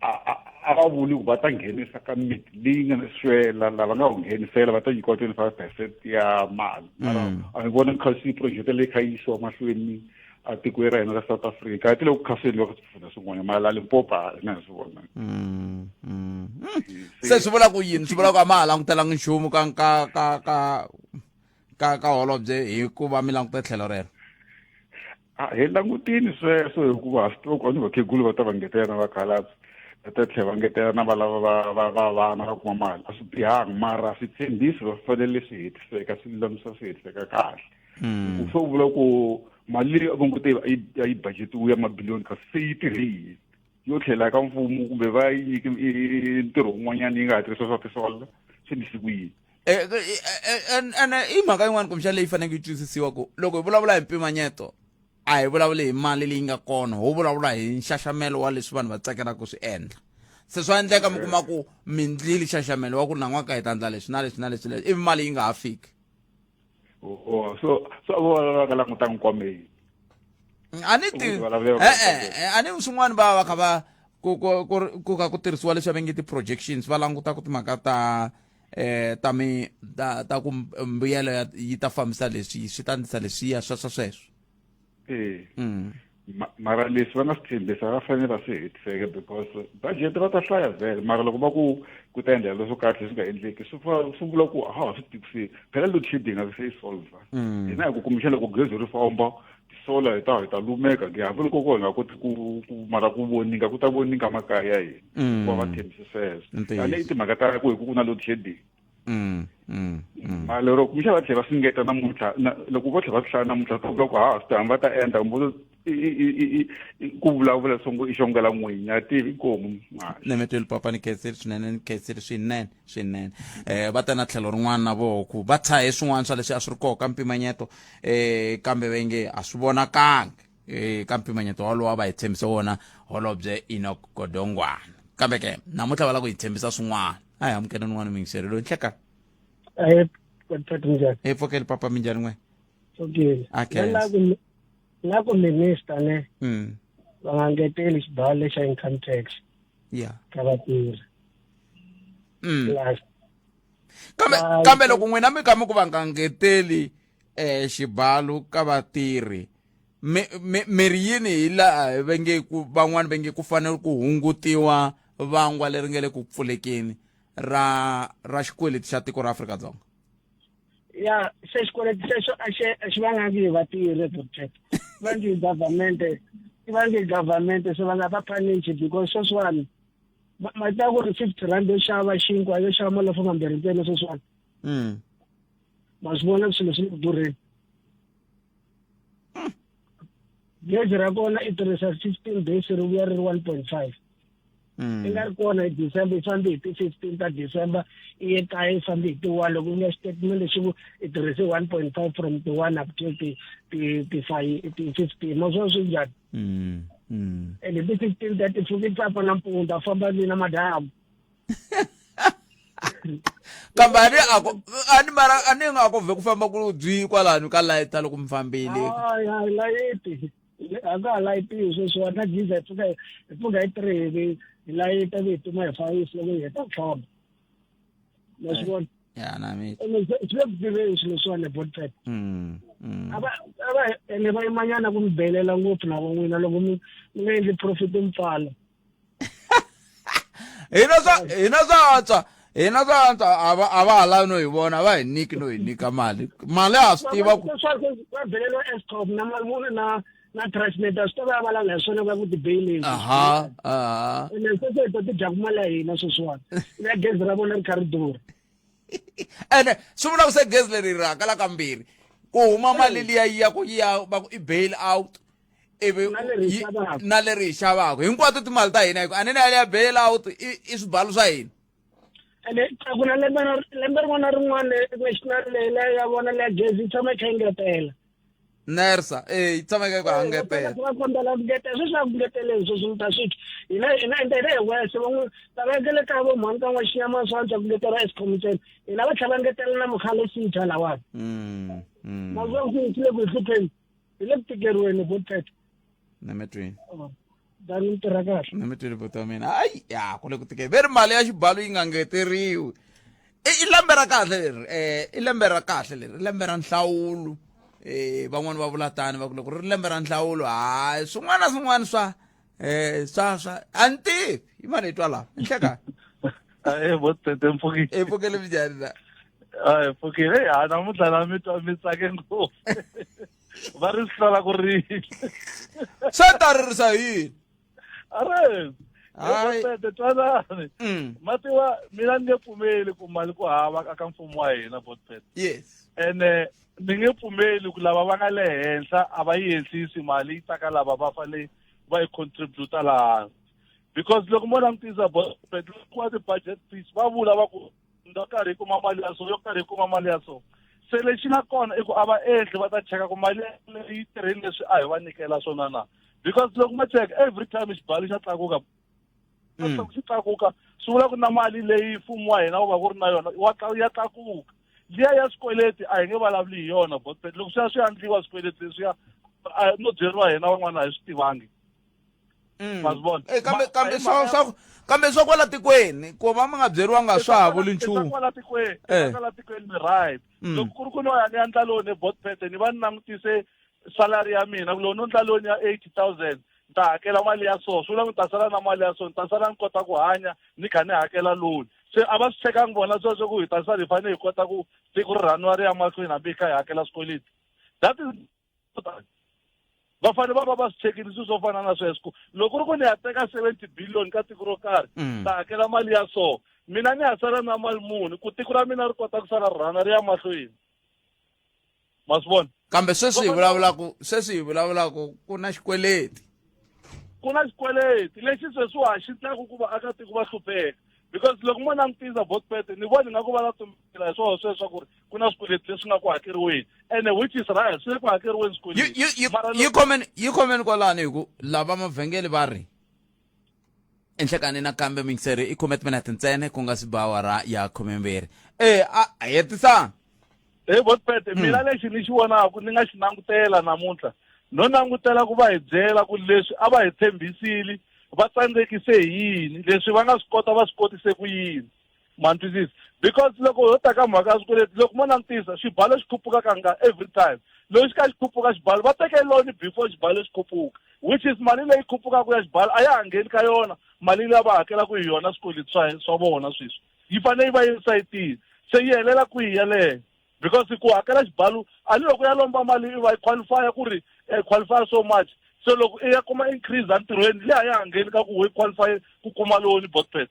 a va vuli ku va ta nghenisa ka miti leyi nga swela lava nga wu nghenisela va ta nyikiwa 25 percent ya mali mara mm. a ni vona kha swi project leyi kha yi yisiwa mahlweni a tikweni ra hina ra South Africa a ti le ku khaseni loko swifundza swin'wana mara la Limpopo a na swi vona mm, mm. se swi vula ku yini swi vula ku a ma ha langutelanga nchumu ka ka ka ka ka ka holobye hikuva mi langute tlhelo rero a hi langutini sweswo hikuva ha swi tiva ku a ni vakhegulu va ta va ngetela na vakhalabye va ta tlhela va ngetela na valava va va va vana va kuma mali a swi bihangi mara switshembiso va fanele swi hetiseka swi lulamisa swi hetiseka kahle hmm. ku swo vula ku mali leyi a va ngo te a yi budgetiwe ya mabiliyoni kasi se yi tirhe yini yo tlhela ka mfumo kumbe va yi nyike ntirho wun'wanyana yi nga ha tirhisiwa swa tisola swi ndlisi ku yini eh, eh, eh, ene i mhaka yin'wana kumbexana leyi faneleke yi twisisiwa ku loko hi vulavula hi mpimanyeto a hi vulavuli hi mali leyi nga kona ho vulavula hi nxaxamelo wa leswi vanhu va tsakelaka ku swi endla se swa endleka mi kuma ku mi ndlile nxaxamelo wa ku nan'waka hi ta endla leswi na leswi na leswi leswi ivi mali yi nga ha fiki so so a vo va nga langutanga nkwameni. A ni ti e-e, a ni swin'wana va va kha va ku ku ku ku ka ku tirhisiwa leswi va nge ti-projections, va languta ku timhaka ta ta mi ta ta ku mbuyelo yi ta fambisa leswi, swi ta ndlisa leswiya, sweswo sweswo. E mara leswi va nga swi tshembisa va fanele va swi hetiseke, because budget va ta hlaya vhele, mara loko va ku ku ta endlela leswo kahle swi nga endleki, swi swi vula ku a ha swi tikisi phela. Load shedding a se yi solva. Hina hi ku kumbexana loko gezi ri famba, tisola hi ta lumeka ke, hambi loko ko hi nga koti ku mara ku voninga, ku ta voninga makaya ya hina. Hikuva va tshembise sweswo, tanihi timhaka ta ku hi ku na load shedding. Mara lero kumbexana va tlhela va swi ngeta namuntlha, loko vo tlhela va swi hlaya namuntlha, swi vula ku ha swi ta va ta endla, kumbe ku vulavula songo i xongela n'winyi a tivi inkomu. Nemetweli papa, ni khenseli swinene, ni khenseli swinene swinene. Va ta na tlhelo rin'wana na voho ku va tshahe swin'wana swa leswi a swi ri koho ka mpimanyeto, kambe va nge a swi vonakangi ka mpimanyeto walowo va hi tshembise wona holobye Enoch Godongwana, kambe ke namuntlha va lava ku hi tshembisa swin'wana. A hi amukela nin'wana muyingiseri loyi. Nhleka. Ahe, Godfred, minjhani? Hi pfukeli papa, minjhani n'we? Pfukile. A khensa. Na ku minister ne va nga ngeteli xibalo lexa income tax ka vatirhi. Plus Kambe kambe loko n'wina mi ka mi ku va nga ngeteli xibalo ka vatirhi, mi ri yini hi laha va nge ku van'wani va nge ku fanele ku hungutiwa vangwa leri nga le ku pfulekeni ra xikweleti xa tiko ra Afrika-Dzonga? Ya, se xikweleti xexo a xi vangangi hi vatirhi, Doctor, vangi hi government, i vangi hi government, se va nga va punish, because sweswiwani ma tiva ku ri R50 yo xava xinkwa, yo xava malofo mambirhi ntsena sweswiwani. Ma swi vona swilo swi le ku durheni. Gezi ra kona i tirhisa 15 days, ri vuya ri ri 1.5. I nga ri kona hi December, i fambe hi ti-15 ta December, i ye kaya, i fambe hi ti-1. Loko u nga xitatimende lexi ku i tirhise 1.5 from ti-1 up till ti-five, ti-15, ma swona swi njhani? And hi ti-15 ta ti pfuka, i papa nampundzu a famba ni na madamu. Kambe a ni a ku a ni mara a ni nga ku vhe ku famba ku byi kwalano ka layita loko mi fambile. Hayi, hayi, layiti a ka ha layitiwi sweswiwani na giza. Hi pfuka hi 3, hi layita ku hi tuma hi fayisi loko hi heta ku hlamba, ma swi vona? Ya, na mi Ene swi le ku tiveni swilo leswiwani, botpet. A va ene va yimanyana ku mi belela ngopfu na van'wina loko mi nga endli profit, mi pfala. Hina swa antswa, hina swa antswa, a va ha lavi no hi vona, a va hi nyiki no hi nyika mali. Mali ha swi tiva ku Va beleriwa Eskom na mali na Transnet, a swi ta va ya vulavula hi swona va ku tibeileni. aha aha Ene sweswo hi to ti dyaku mali ya hina sweswiwani, na gezi ra vona ri kha ri durha. Ene swi vula ku se gezi leri ri hakela kambirhi, ku huma mali liya yi ya ku yi ya va ku i bail out, ivi Na leri hi xavaka. Na leri hi xavaka, hinkwato timali ta hina, hi ku a ni na ya bail out i swibalo swa hina. Ene a ku na lembe na lembe rin'wana na rin'wana, national leyi ya vona leya gezi yi tshama yi kha yi ngetela. Nersa yi tshama yi kha yi ngetela. Va kombela ku ngetela sweswi, a ku ngeteleni sweswi, mi ta swi twa. Hina ende hina hi wese van'we lava endlele kaya vo mhani ka n'waxinyama, swa antswa ku ngetela Eskom ntsena, hina va tlhela va ngetela na mukhale sitha lawani. Ma swi vona ku swi le ku hi hlupheni, hi le ku tikeriweni, botpet. Nemetweni. Dani, mi tirha kahle. Nemetweni buti wa mina. Ayi ya, ku le ku tikeni, ve ri mali ya xibalo yi nga ngeteriwi. I lembe ra kahle leri, i lembe ra kahle leri, i lembe ra nhlawulo. Van'wani va vula tani, va ku loko ri ri lembe ra nhlawulo, hayi, swin'wana na swin'wana swa a ni tivi yi mani hi twa laha nhleka. Ae, botete, mpfukile. I pfukele, minjhani la? Ae, mpfukile. Hey, ha namuntlha na mi twa mi tsake ngopfu, va ri swi hlwela ku rila. Swa ta ririsa yini? Are. Hayi. Botete, twanani. Matiwa mina ni nge pfumeli ku mali ku hava ka mfumo wa hina, botete. Ene ni nge pfumeli ku lava va nga le henhla a va yi henhlisi mali, yi tsaka lava va fanele va yi contributa laha hansi, because loko mo langutisa, botete, loko wa ti-budget speech va vula va ku yo karhi yi kuma mali ya so, yo karhi yi kuma mali ya so, se lexi nga kona i ku a va endli, va ta cheka ku mali leyi yi tirhile leswi a hi va nyikela swona na, because loko ma cheka every time xibalo xa tlakuka. Loko xi tlakuka, swi vula ku na mali leyi mfumo wa hina wu va ku ri na yona wa ya tlakuka. Liya ya swikweleti a hi nge vulavuli hi yona, botpet. Loko swi ya swi endliwa swikweleti leswiya. no byeriwa hina van'wana a hi swi tivangi. Ma swi vona? Eh, kambe kambe swa swa kambe swa kwala tikweni ku va mi nga byeriwanga swa ha vuli nchumu. Kwala tikweni, kwala tikweni mi right. Loko ku ri ku no ya ni ya ndla loan eBotpet ni va ni langutise salary ya mina ku loko no ndla loan ya 80,000 ni ta hakela mali ya so, swi vula ku ni ta sala na mali ya so, ni ta sala ni kota ku hanya ni kha ni hakela loan. Se a va swi chekangi vona sweswo ku hi ta sala hi fanele hi kota ku tiko ri rhaniwa ri ya mahlweni hambi hi kha hi hakela swikweleti. That is va fanele va va va swi chekile swilo swo fana na sweswo ku loko ku ri ku ni ya teka 70 billion ka tiko ro karhi ta hakela mali ya so, mina ni ya sala na mali muni ku tiko ra mina ri kota ku sala ri rhana ri ya mahlweni. Ma swi vona? Kambe sweswi hi vulavulaku, sweswi hi vulavulaku ku na xikweleti. Ku na xikweleti lexi sweswiwa xi endlaku ku vaakatiko va hlupheka, because loko mo langutisa Botpet ni vona ingaku va la tumbela hi swona sweswo ku ri ku na swikweleti leswi nga ku hakeriweni, ene which is right, swi le ku hakeriweni swikweleti. Yi khomeni, yi khomeni kwalano hi ku lava mavhengele va ri enhlekani nakambe mingiseri i khume timinete ntsena ku nga si ba awara ya khumembirhi. E a hetisana. He Botpet, mina lexi ni xi vonaka ni nga xi langutela namuntlha, no langutela ku va hi byela ku leswi a va hi tshembisile va tsandzekise hi yini, leswi va nga swi kota va swi kotise ku yini. Ma ni twisisa? Because loko ho ta ka mhaka ya swikweleti, loko mo langutisa xibalo xi khuphuka kanga every time. Loko xi kha xi khuphuka xibalo, va teke loan before xibalo xi khuphuka, which is mali leyi khupukaka ya xibalo a ya ha ngheni ka yona mali leyi va hakelaka hi yona swikweleti swa vona sweswi. Yi fanele yi va yi sayitile, se yi helela kwihi yeleyo? Because ku hakela xibalo, a ni loko ya lomba mali i va yi qualify ku ri qualify so much, se loko i ya kuma increase entirhweni leyi a ya ha ngheni ka ku we qualify ku kuma loan Botpet.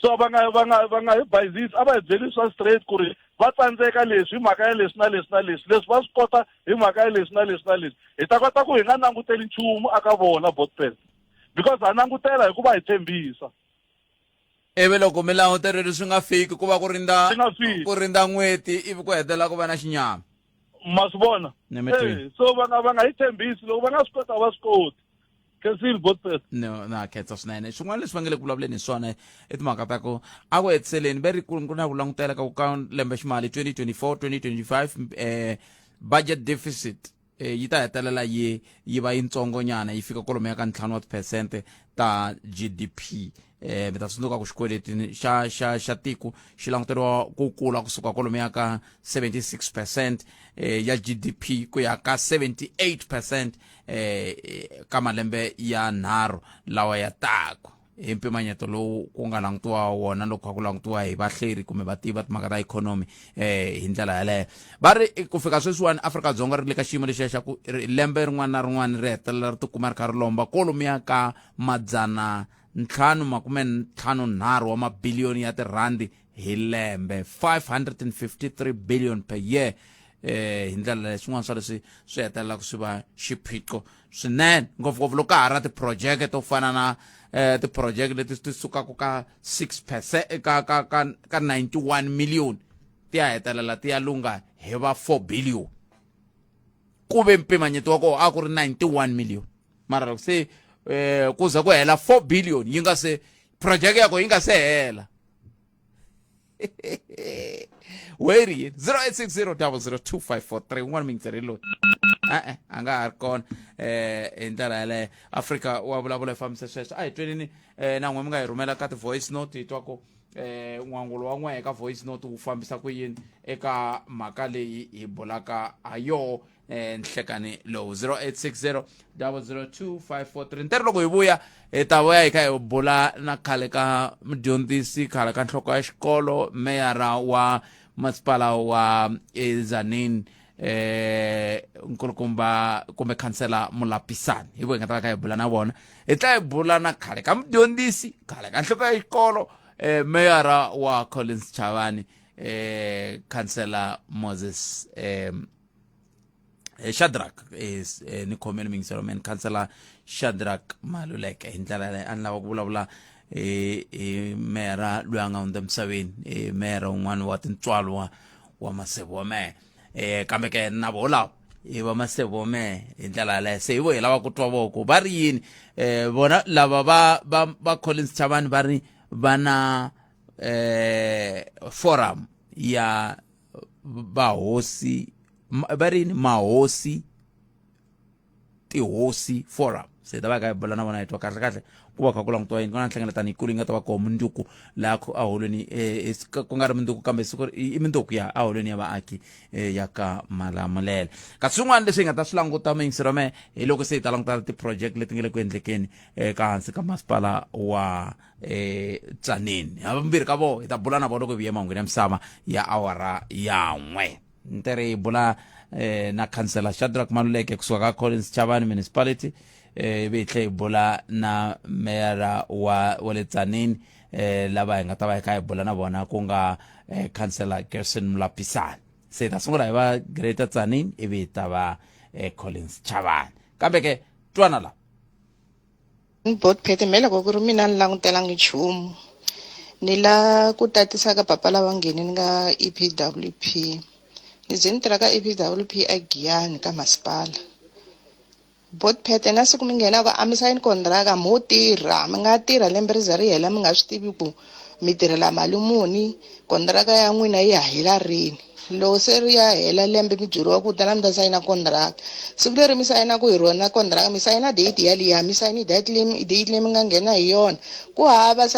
So va nga va nga va nga hi bayizisi, a va hi byeli swa straight ku ri va tsandzeka leswi hi mhaka ya leswi na leswi na leswi, leswi va swi kota hi mhaka ya leswi na leswi na leswi, hi ta kota ku hi nga languteli nchumu aka vona Botpet, because ha langutela hikuva hi tshembisa. Ivi loko mi languterile swi nga fiki, ku va ku rindza, Swi nga fiki. ku rindza n'hweti, ivi ku hetelela ku va na xinyama. Ma swi vona? Ni mi twile. So va nga va nga hi tshembisi, loko va nga swi kota va swi koti. Khensile Botpet. No, na khensa swinene. Swin'wana leswi va nge le ku vulavuleni hi swona i timhaka ta ku a ku hetiseleni ve ri ku na ku langutela ka ku ka lembe ximali 2024 2025 budget deficit yi ta hetelela yi yi va yitsongonyana, yi fika kwalomuya ka ntlhanu wa tiphesente ta GDP. Mi ta tsundzuka ku xikweleti xa xa xa tiko xi languteriwa ku kula kusuka kwalomuya ka 76% ya GDP ku ya ka 78% ka malembe ya nharhu lawa ya taku, hi mpimanyeto lowu ku nga langutiwa wona loko ku langutiwa hi vahleri kumbe vativi va timhaka ta ikhonomi. Hi ndlela yaleyo va ri ku fika sweswiwani Afrika-Dzonga ri le ka xiyimo lexiya xa ku lembe rin'wana na rin'wana ri hetelela ri tikuma ri kha ri lomba kwalomuya ka madzana ntlhanu makume ntlhanu nharhu wa mabiliyoni ya tirhandi hi lembe, 553 billion per year. Hi ndlela leyi swin'wana swa leswi swi hetelelaka swi va xiphiqo swinene, ngopfungopfu loko ka ha ri na tiphurojeke to fana na tiphurojeke leti ti sukaka ka 6% ka ka ka ka 91 million ti ya hetelela ti ya lungha hi va 4 billion, ku ve mpimanyeto wa kona a ku ri 91 million, mara loko se ku za ku hela 4 billion yi nga se project ya ko yi nga se hela. Weri yini? 0860 002543 un'wana mingiseri loyi e-e a nga ha ri kona. Hi ndlela yaleyo Afrika wa vulavula hi fambise sweswo. A hi twenini na n'we mi nga hi rhumela ka ti-voice note, hi twa ku n'wangulo wa n'we ka voice note wu fambisa ku yini eka mhaka leyi hi bulaka ha yoho nhlekani lowu. 0860 002543. Ntere loko hi vuya hi ta vuya hi kha hi bula na khale ka mudyondzisi, khale ka nhloko ya xikolo, meyara wa masipala wa Tzaneen, nkulukumba kumbe khansela Molapisane. Hi vo hi nga ta va kha hi bula na vona. Hi tla hi bula na khale ka mudyondzisi, khale ka nhloko ya xikolo, meyara wa Collins Chavani, khansela Moses Shadrack ni khomeni mingiselo men khansela Shadrack Maluleke. Hi ndlela leyi a ni lava ku vulavula hi meyara loyi a nga hundza emisaveni, meyara un'wana wa tintswalo wa Masevo wa mehe, kambe ke na voho lava hi va Masevo wa mehe. Hi ndlela yaleyo se hi vo hi lava ku twa voko va ri yini. Vona lava va Collins Chavani va ri va na forum ya vahosi, va ri yini, mahosi. Tihosi Forum. Se hi ta va hi kha hi bula na vona hi twa kahle kahle ku va kha ku langutiwa yini. Ku na nhlengeletano yikulu yi nga ta va koho mundzuku laha eholweni eh, ku nga ri mundzuku kambe siku i mundzuku ya eholweni ya vaaki eh, ya ka Malamulele. Kasi swin'wana leswi hi nga ta swi languta muyingiseri wa mehe hi loko se hi ta languta ti-project leti nga le ku endlekeni eka hansi ka masipala wa eh Tzaneen. Havambirhi ka vona hi ta bula na vona loko hi vuye emahungwini ya misava ya awara ya n'we. Ntere hi bula eh, na khansela Shadrack Maluleke kusuka ka Collins Chavani Municipality eh, ivi hi tlhe hi bula na meyara wa wa le Tzaneen eh, lava hi nga ta va hi kha hi bula na vona ku nga eh, khansela Gerson Mulapisani. Se hi ta sungula hi va Greater Tzaneen ivi hi ta va eh, Collins Chavani. Kambe ke twana la Bot Phete me loko ku ri mina ni langutelangi nchumu ni la ku tatisa ka papa lava nghenini ka EPWP ni ze ni tirha ka EPWP a Giyani ka masipala bot Phete na siku mi nghenaka a mi sayini kontraka mo tirha mi nga tirha lembe ri za ri hela mi nga swi tivi ku mi tirhela mali muni kontraka ya n'wina yi hela rini loko se ri ya hela lembe mi byeriwa ku tana mi ta sayina kontraka siku leri mi sayinaku hi rona kontraka mi sayina date yaliya mi sayini date leyi date leyi mi nga nghena hi yona ku hava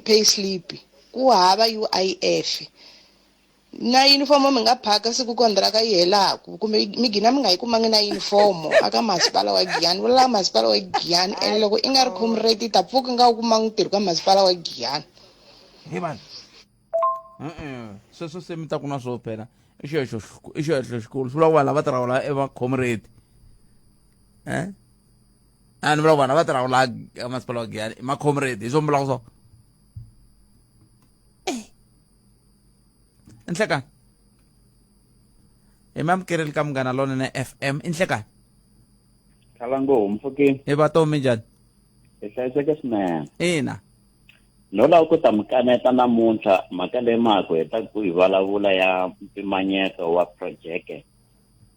pay slip ku hava U_I_F na yunifomo mi nga phaka siku kontraka yi helaku kumbe mi gina mi nga yi kumangi na yunifomo aka masipala wa Giyani vula masipala wa Giyani ene loko i nga ri comrade i ta pfuka i nga wu kumangi ntirho ka masipala wa Giyani he vanhu e-e sweswo se mi ta ku na swo phela i xihehlo i xihehlo xikulu swi vula ku vanhu lava tirhaka la i va-comrade e a ni vula ku vanhu lava tirhaka la ka masipala wa Giyani i ma-comrade hi swo mi vulaka swona Nhlekani hi mi amukerile ka Munghana Lonene FM i nhlekani Khalango mpfhukeni hi va tomi njhani hi hlayiseke swinene ina no lava ku ta mi kaneta namuntlha mhaka leyi ma ha ku heta ku yi vulavula ya mpimanyeto wa projeke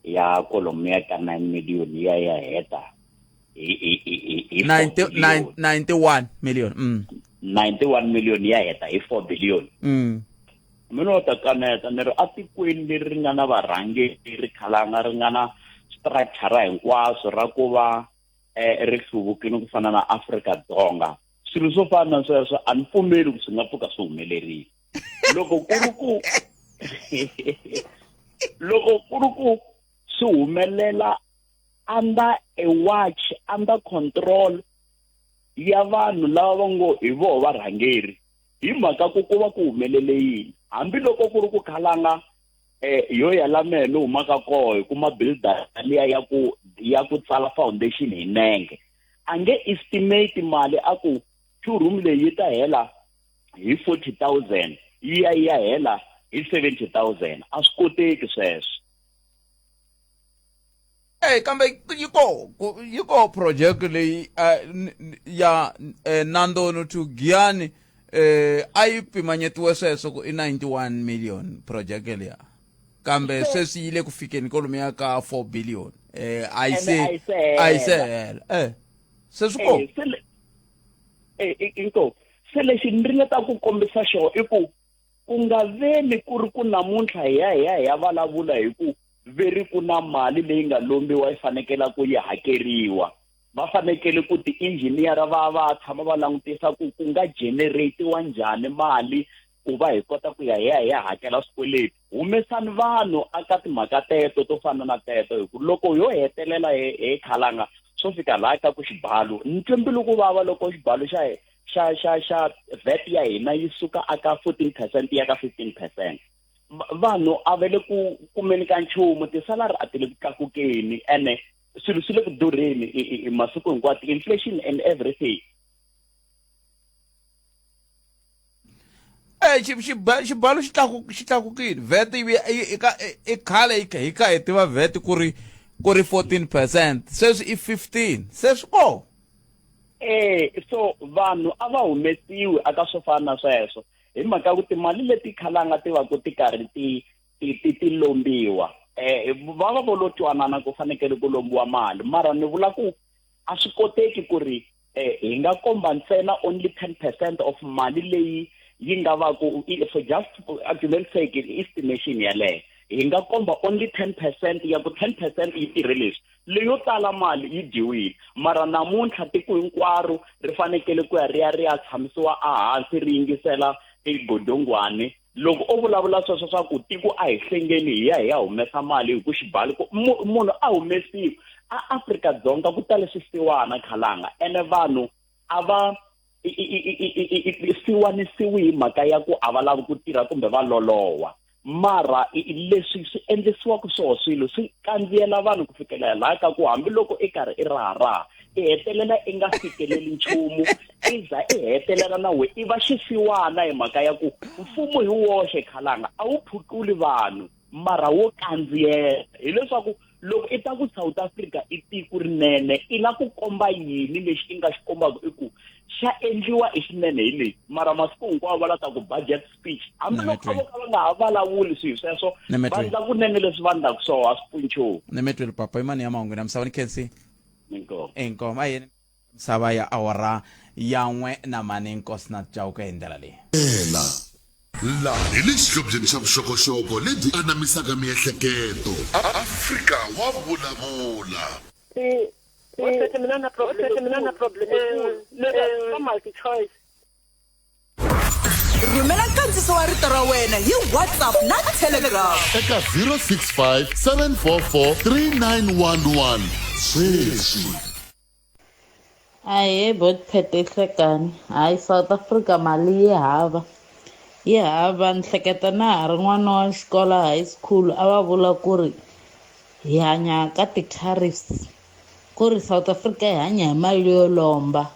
ya kwalomuya ka 9 million ya ya heta hi hi hi hi hi 90 91 million 91 million ya heta hi 4 billion mina wo ta kaneta ni ri atikweni leri ri nga na varhangeri khalanga ri nga na structure hinkwaswo ra ku va eh, ri hluvukile ku fana na Afrika Dzonga swilo swo fana na sweswo a ni pfumeli ku swi nga pfuka swi humelerile loko ku ri ku loko ku ri ku swi humelela under a watch under control ya vanhu lava va ngo hi voho varhangeri hi mhaka ku ku va ku humelele yini hambiloko ku ri ku khalanga eh yo ya la mehe ni humaka koho hi kuma builder liya ya ku ya ku tsala foundation hi nenge a nge estimate mali a ku two room leyi yi ta hela hi 40000 yi ya yi ya hela hi 70000 a swi koteki sweswo Eh kambe yi koho yi koho project leyi ya eh, Nandoni to Giyani eh a yi pimanyetiwe sweswo ku i 91 million project leya kambe sweswi yi le ku fikeni kolomuya ka 4 billion eh a yi se a yi se hela eh se swi koho eh inko se lexi ni ringeta ku kombisa xona i ku ku nga veni ku ri ku namuntlha hi ya hi ya hi ya vulavula hi ku ve ri ku na mali leyi nga lombiwa yi fanekela ku yi hakeriwa va fanekele ku ti-engineer va va tshama va langutisa ku ku nga generate-iwa njhani mali ku va hi kota ku ya hi ya hi ya hakela swikweleti humesani vanhu aka timhaka teto to fana na teto hi ku loko yo hetelela he he khalanga swo fika laha ka ku xibalo ni twe mbilu ku vava loko xibalo xa xa xa xa vat ya hina yi suka aka 14 percent ya ka 15 percent vanhu a va le ku kumeni ka nchumu tisalari a ti le ku tlakukeni ene swilo swi le ku durheni masiku hinkwato inflation and everything Eh, xibalo xi xi tlakukile vet yi i khale hi kha hi tiva vet ku ri ku ri 14 percent sweswi i 15 se swi koho eh so vanhu a va humesiwi aka swo fana na sweswo hi mhaka ku timali leti khalanga ti va ku ti karhi ti ti ti ti lombiwa eh va va vo lo twanana ku fanekele ku lombiwa mali mara ni vula ku a swi koteki ku ri eh hi nga komba ntsena only 10 percent of mali leyi yi nga va ku for just argument's sake estimation yaleyo Hi nga komba only 10 percent ya ku 10 percent yi tirhe leswi, leyo tala mali yi dyiwile. Mara namuntlha tiko hinkwaro ri fanekele ku ya ri ya ri ya tshamisiwa ehansi ri yingisela egodongwane. Loko o vulavula sweswo swa ku tiko a hi hlengeni hi ya hi ya humesa mali hi ku xibalo ku munhu a humesiwi a Afrika-Dzonga ku tale swisiwana khalanga, ene vanhu a va siwanisiwi hi mhaka ya ku a va lavi ku tirha kumbe va lolowa. Mara leswi swi endlisiwaka swoho swilo swi kandziyela vanhu ku fikela laha ka ku hambiloko i karhi i raharaha i hetelela i nga fikeleli nchumu, i za i hetelela na we i va xisiwana hi mhaka ya ku mfumo hi woxe khalanga a wu phuquli vanhu, mara wo kandziyela. Hileswaku loko i ta ku South Africa i tiko rinene, i la ku komba yini lexi i nga xi kombaka i ku xa endliwa i xinene hi leyi, mara masiku hinkwawo va la ta ku budget speech, hambiloko a vo ka va nga ha vulavuli swilo sweswo, va ndla kunene leswi va ndlaku swona a swi pfuni nchumu. Nemetweli papa imani ya mahungu na misava ni khensi. Inkomu. Inkomu a yini misava ya awara ya n'we na mani nkosi na Chauke hi ndlela leyi. Ela. La hi le xihlobyeni xa vuxokoxoko lebyi anamisaka miehleketo. Afrika wa vulavula. Mina na problem mina na problem ka multi choice. Rhumela nkandziso wa rito ra wena hi WhatsApp na Telegram eka 065 744 3911 sweswi. Ahee Botpet Hlekani hayi South Africa mali yi hava yi hava ni hleketa na ha ri n'wana wa xikolo high school a va vula ku ri hi hanya ka ti-tariffs ku ri South Africa yi hanya hi mali yo lomba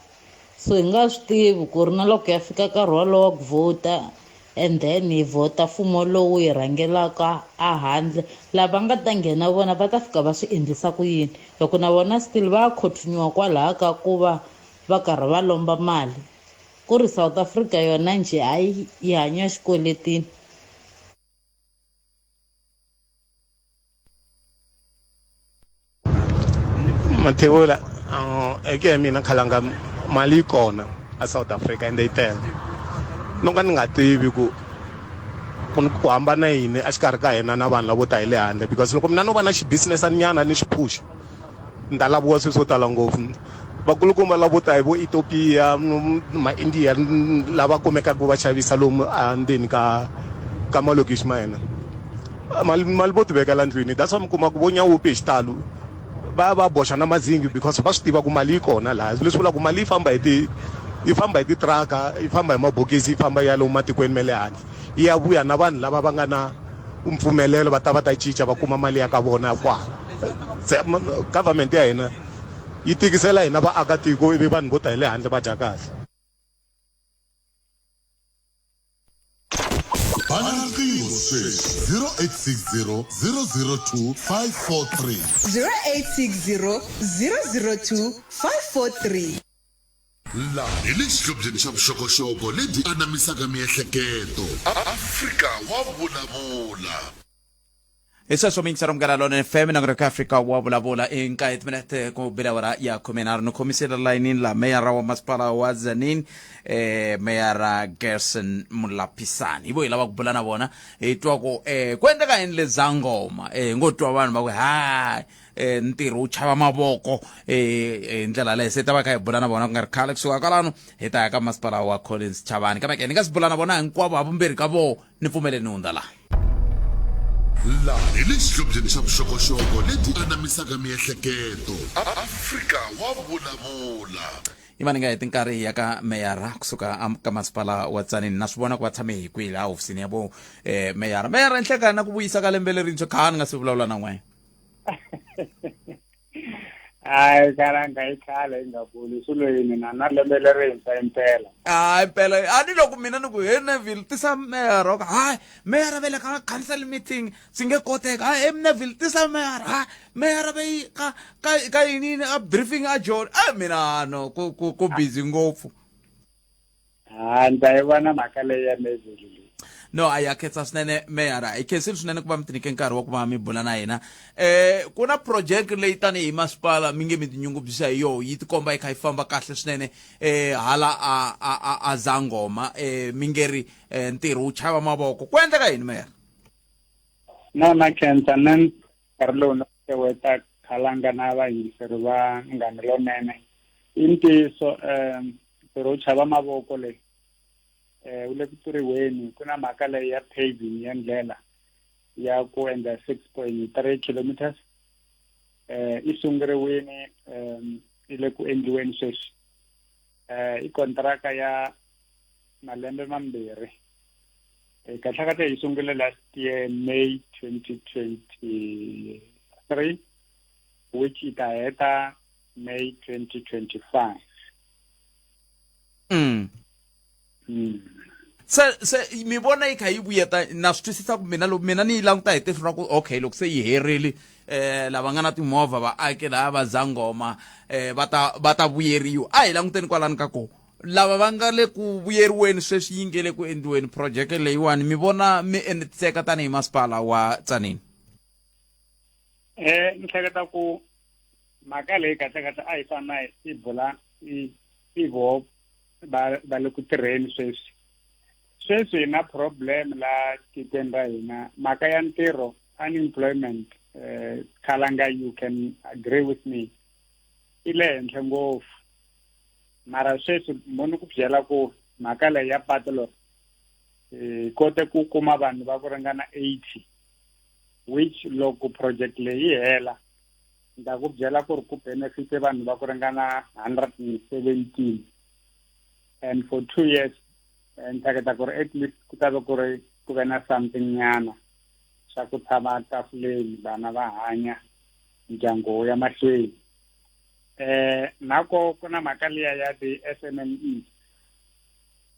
so hi nga swi tivi ku ri na loko ya fika nkarhi wolowo wa ku vhota and then hi vhota mfumo lowu hi rhangelaka a handle lava nga ta nghena vona va ta fika va swi endlisa ku yini hi ku na vona still va ya khothinyiwa kwalaya ka ku va va karhi va lomba mali ku ri South Africa yona njhe hayi yi hanya xikweletini. Mathebula eke ya mina khalanga mali yi kona a South Africa ende yi tele no ka ni nga tivi ku ku ku hambana yini exikarhi ka hina na vanhu lavo ta hi le handle because loko mina no va na xi-business nyana ni xi phusha ni ta laviwa swilo swo tala ngopfu vakulukumba lavo ta hi vo Ethiopia ma-India lava kumekaka va xavisa lomu endzeni ka ka malokixi ma hina mali mali vo ti vekela ndlwini that's why mi kuma ku vo nyawupi hi xitalo va va boxa na mazingi because va swi tiva ku mali yi kona laha leswi vulaka ku mali yi famba hi ti yi famba hi titiraka yi famba hi mabokisi yi famba ya lomu matikweni ma le handle yi ya vuya na vanhu lava va nga na mpfumelelo va ta va ta cinca va kuma mali ya ka vona kwala se government ya hina yi tikisela hina vaakatiko ivi vanhu vo ta hi le handle va dya kahle. Bana riqingho sweswi 0860 002 543. 0860 002 543. La hi le xihlobyeni xa vuxokoxoko lebyi anamisaka miehleketo. Afrika wa vulavula. Hi sweswo miyingiselo Munghana Lonene FM na ku Afrika wa vulavula i nkaye timinete ku bela awara ya khumenharhu ni khomisile layinini la meyara wa masipala wa Tzaneen eh meyara Gerson Mulapisani hi vo hi lava ku bula na vona hi twa ku eh ku endleka yini le Zangoma eh hi ngo twa vanhu va ku ha eh ntirho wu chava mavoko eh hi ndlela yaleyo se ta va kha hi bula na vona ku nga ri khale kusuka kwalano hi ta ya ka masipala wa Collins Chavani kambe ke ni nga si bula na vona hinkwavo havumbirhi ka voho ni pfumeleni hundza laha. La hi le xihlobyeni xa vuxokoxoko lebyi anamisaka miehleketo. Afrika wa vulavula. Yi va ni nga heti nkarhi hi ya ka meyara kusuka ka masipala wa Tzaneen. Na swi vona ku va tshame hi kwihi laha hofisini ya vo meyara. Meyara, nhlekani na ku vuyisa ka lembe lerintshwa kha ni nga si vulavula na n'we. Hayi kalanga i khale yi nga buli swilo yini na na lembe lerintshwa impela. Hayi impela a ni loko mina ni ku he Neville tisa meyara ka hayi meyara ve le ka council meeting swi nge koteka hayi he Neville tisa meyara hayi meyara ve yi ka ka ka yini yini a briefing a Joni a mina no ku ku ku busy ngopfu. Ha ni ta yi vona mhaka leyi ya Neville leyi. No a ya khensa swinene meyara hi khensile swinene ku va mi tinike nkarhi wa ku va mi bula na hina eh ku na project leyi tanihi masipala mi nge mi tinyungubyisa hi yoho yi tikomba yi kha yi famba kahle swinene eh hala a a a, a Zangoma eh mi nge ri eh, ntirho wu chava mavoko ku endleka yini meyara? No na khensa na nkarhi lowu na xeweta khalanga na vayingiseri va Munghana Lonene. I ntiyiso um ntirho wo chava mavoko leyi um wu le ku turiweni ku na mhaka leyi ya paving ya ndlela ya ku endla 6.3 kilometers eh i sunguriwini um i le ku endliweni sweswi eh i kontraka ya malembe mambirhi eh, kahle kahle yi sungule last year May 2023 which yi ta heta May 2025 mm. mm. Se se mi vona yi kha yi vuyeta na swi twisisa ku mina loko mina ni yi languta hi tihlo ra ku okay loko se yi herile eh lava nga na timovha vaaki lava va zangoma eh va ta va ta vuyeriwa a hi languteni kwalani ka ko lava va nga le ku vuyeriweni sweswi yi nge le ku endliweni project leyiwani mi vona mi enetiseka tanihi masipala wa Tzaneen eh ni hleketa ku mhaka leyi kahle kahle a yi fana i bula i i vo va va le ku tirheni sweswi sweswi hi na problem la tikweni ra hina mhaka ya ntirho unemployment eh khalanga you can agree with me i le henhla ngopfu mara sweswi mo ni ku byela ku mhaka leyi ya patu leri hi kote ku kuma vanhu va ku ringana 80 which loko project leyi yi hela ni ta ku byela ku ri ku benefite vanhu va ku ringana 117 and for two years ni hleketa ku ri at least ku ta va ku ri ku ve na something nyana swa ku tshama tafuleni vana va hanya ndyangu wu ya mahlweni eh nako ku na mhaka liya ya ti-SMME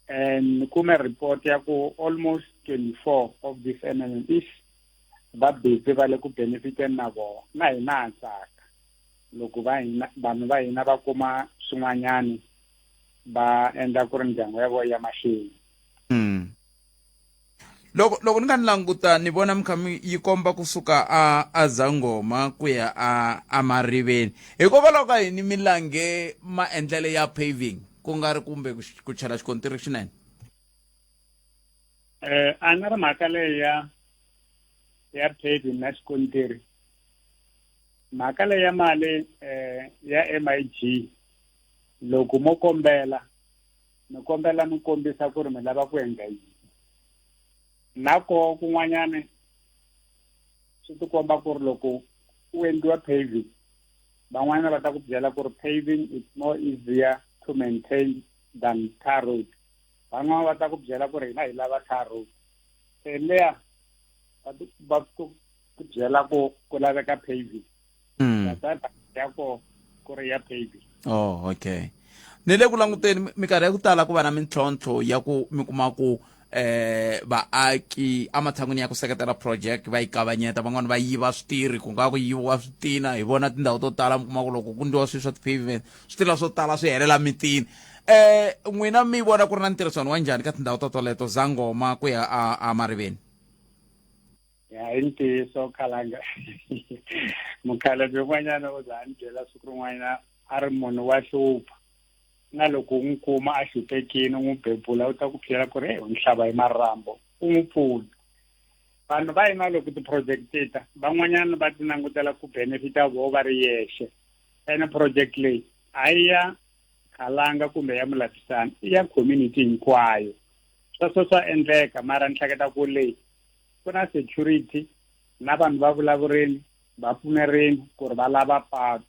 and ni kume report ya ku almost 24 of these MMEs va busy va le ku benefiteni na vona na hina ha tsaka loko va hina vanhu va hina va kuma swin'wanyani va endla ku ri ndyangu ya vona ya mahlweni mm. Loko loko ni nga ni languta ni vona mi kha mi yi komba kusuka a a Zangoma ku ya a a Mariveni hikokwalaho ka yini mi lange maendlele ya paving ku nga ri kumbe ku chela xikontiri xinene eh a ni ri mhaka leyi ya ya paving na xikontiri mhaka leyi ya mali eh ya MIG loko mo kombela mi kombela mi kombisa ku ri mi lava ku endla yini na ko kun'wanyana swi tikomba ku ri loko ku endliwa paving van'wana va ta ku byela ku ri paving is more easier to maintain than tar road van'wana va ta ku byela ku ri hina hi lava tar road se leya va ku byela ku ku laveka paving mm. ya ko ku ri ya paving oh okay ni le ku languteni minkarhi ya ku tala ku va na mintlhontlho ya ku mi kuma ku eh vaaki ematshan'wini ya ku seketela project va yi kavanyeta van'wani va yiva switirhi ku nga ku yiviwa switina hi vona tindhawu to tala mi kuma ku loko ku ndliwa swilo swa ti-pavement switina swo tala swi helela mitini eh n'wina mi vona ku ri na ntirhisano wa njhani ka tindhawu to toleto zangoma ku ya a, a mariveni Ya i ntiyiso khalanga mukhalabye un'wanyana u za a ni byela siku rin'wana a ri munhu wa hlupha na loko u n'wi kuma a hluphekile u n'wi bebula u ta ku byela ku ri hey u ni hlava hi marhambu u n'wi pfuna vanhu va hina loko ti-project ti ta van'wanyana va ti langutela ku benefita voho va ri yexe ene project leyi a yi ya khalanga kumbe ya mulavisana i ya community hinkwayo sweswo swa endleka mara ni hleketa ku leyi ku na security na vanhu va vulavurini va pfumerini ku ri va lava patu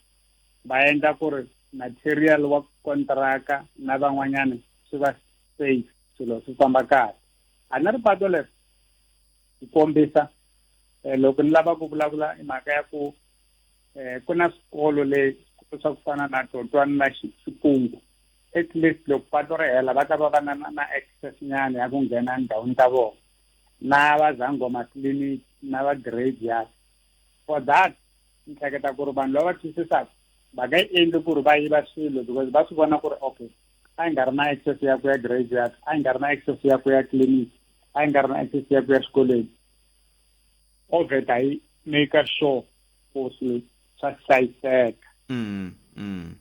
va endla ku ri material wa kontraka na van'wanyana swi va safe swilo swi famba kahle a ni ri pato leri ku kombisa eh, loko ni lava ku vulavula i mhaka ya ku eh, ku na swikolo le swa ku fana na Totwana na Xipungu at least loko pato ri hela va ta va va na na access nyana ya ku nghena endhawini ta vona na va zangoma clinic na va graveyard for that ni hleketa ku ri vanhu lava va twisisaka va nga yi endli ku ri va yiva swilo because va swi vona ku ri okay a yi nga ri na access ya ku ya graveyard a yi nga ri na access ya ku ya clinic a yi nga ri na access ya ku ya xikolweni oveta yi make sure ku swilo swa hlayiseka mm, mm,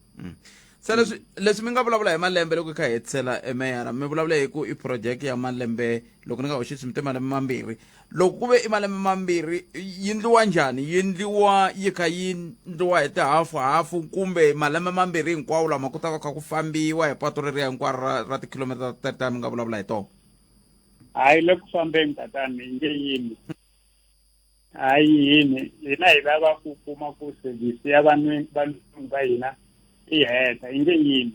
Se leswi leswi mi nga vulavula hi malembe loko hi kha hi hetisela emeyara, mi vulavula hi ku i project ya malembe, loko ni nga hoxisi mi te malembe mambirhi. Loko ku ve i malembe mambirhi, yi ndliwa njhani? Yi ndliwa yi kha yi ndliwa hi tihafu hafu, kumbe malembe mambirhi hinkwawo lama ku ta va kha ku fambiwa hi patu reriya hinkwaro ra ra tikhilomitara teta mi nga vulavula hi tona? Hayi, le ku fambeni tatani, yi nge yimi. Hayi, yini, hina hi lava ku kuma ku service ya vanhu valungu va hina i heta, yi nge yimi.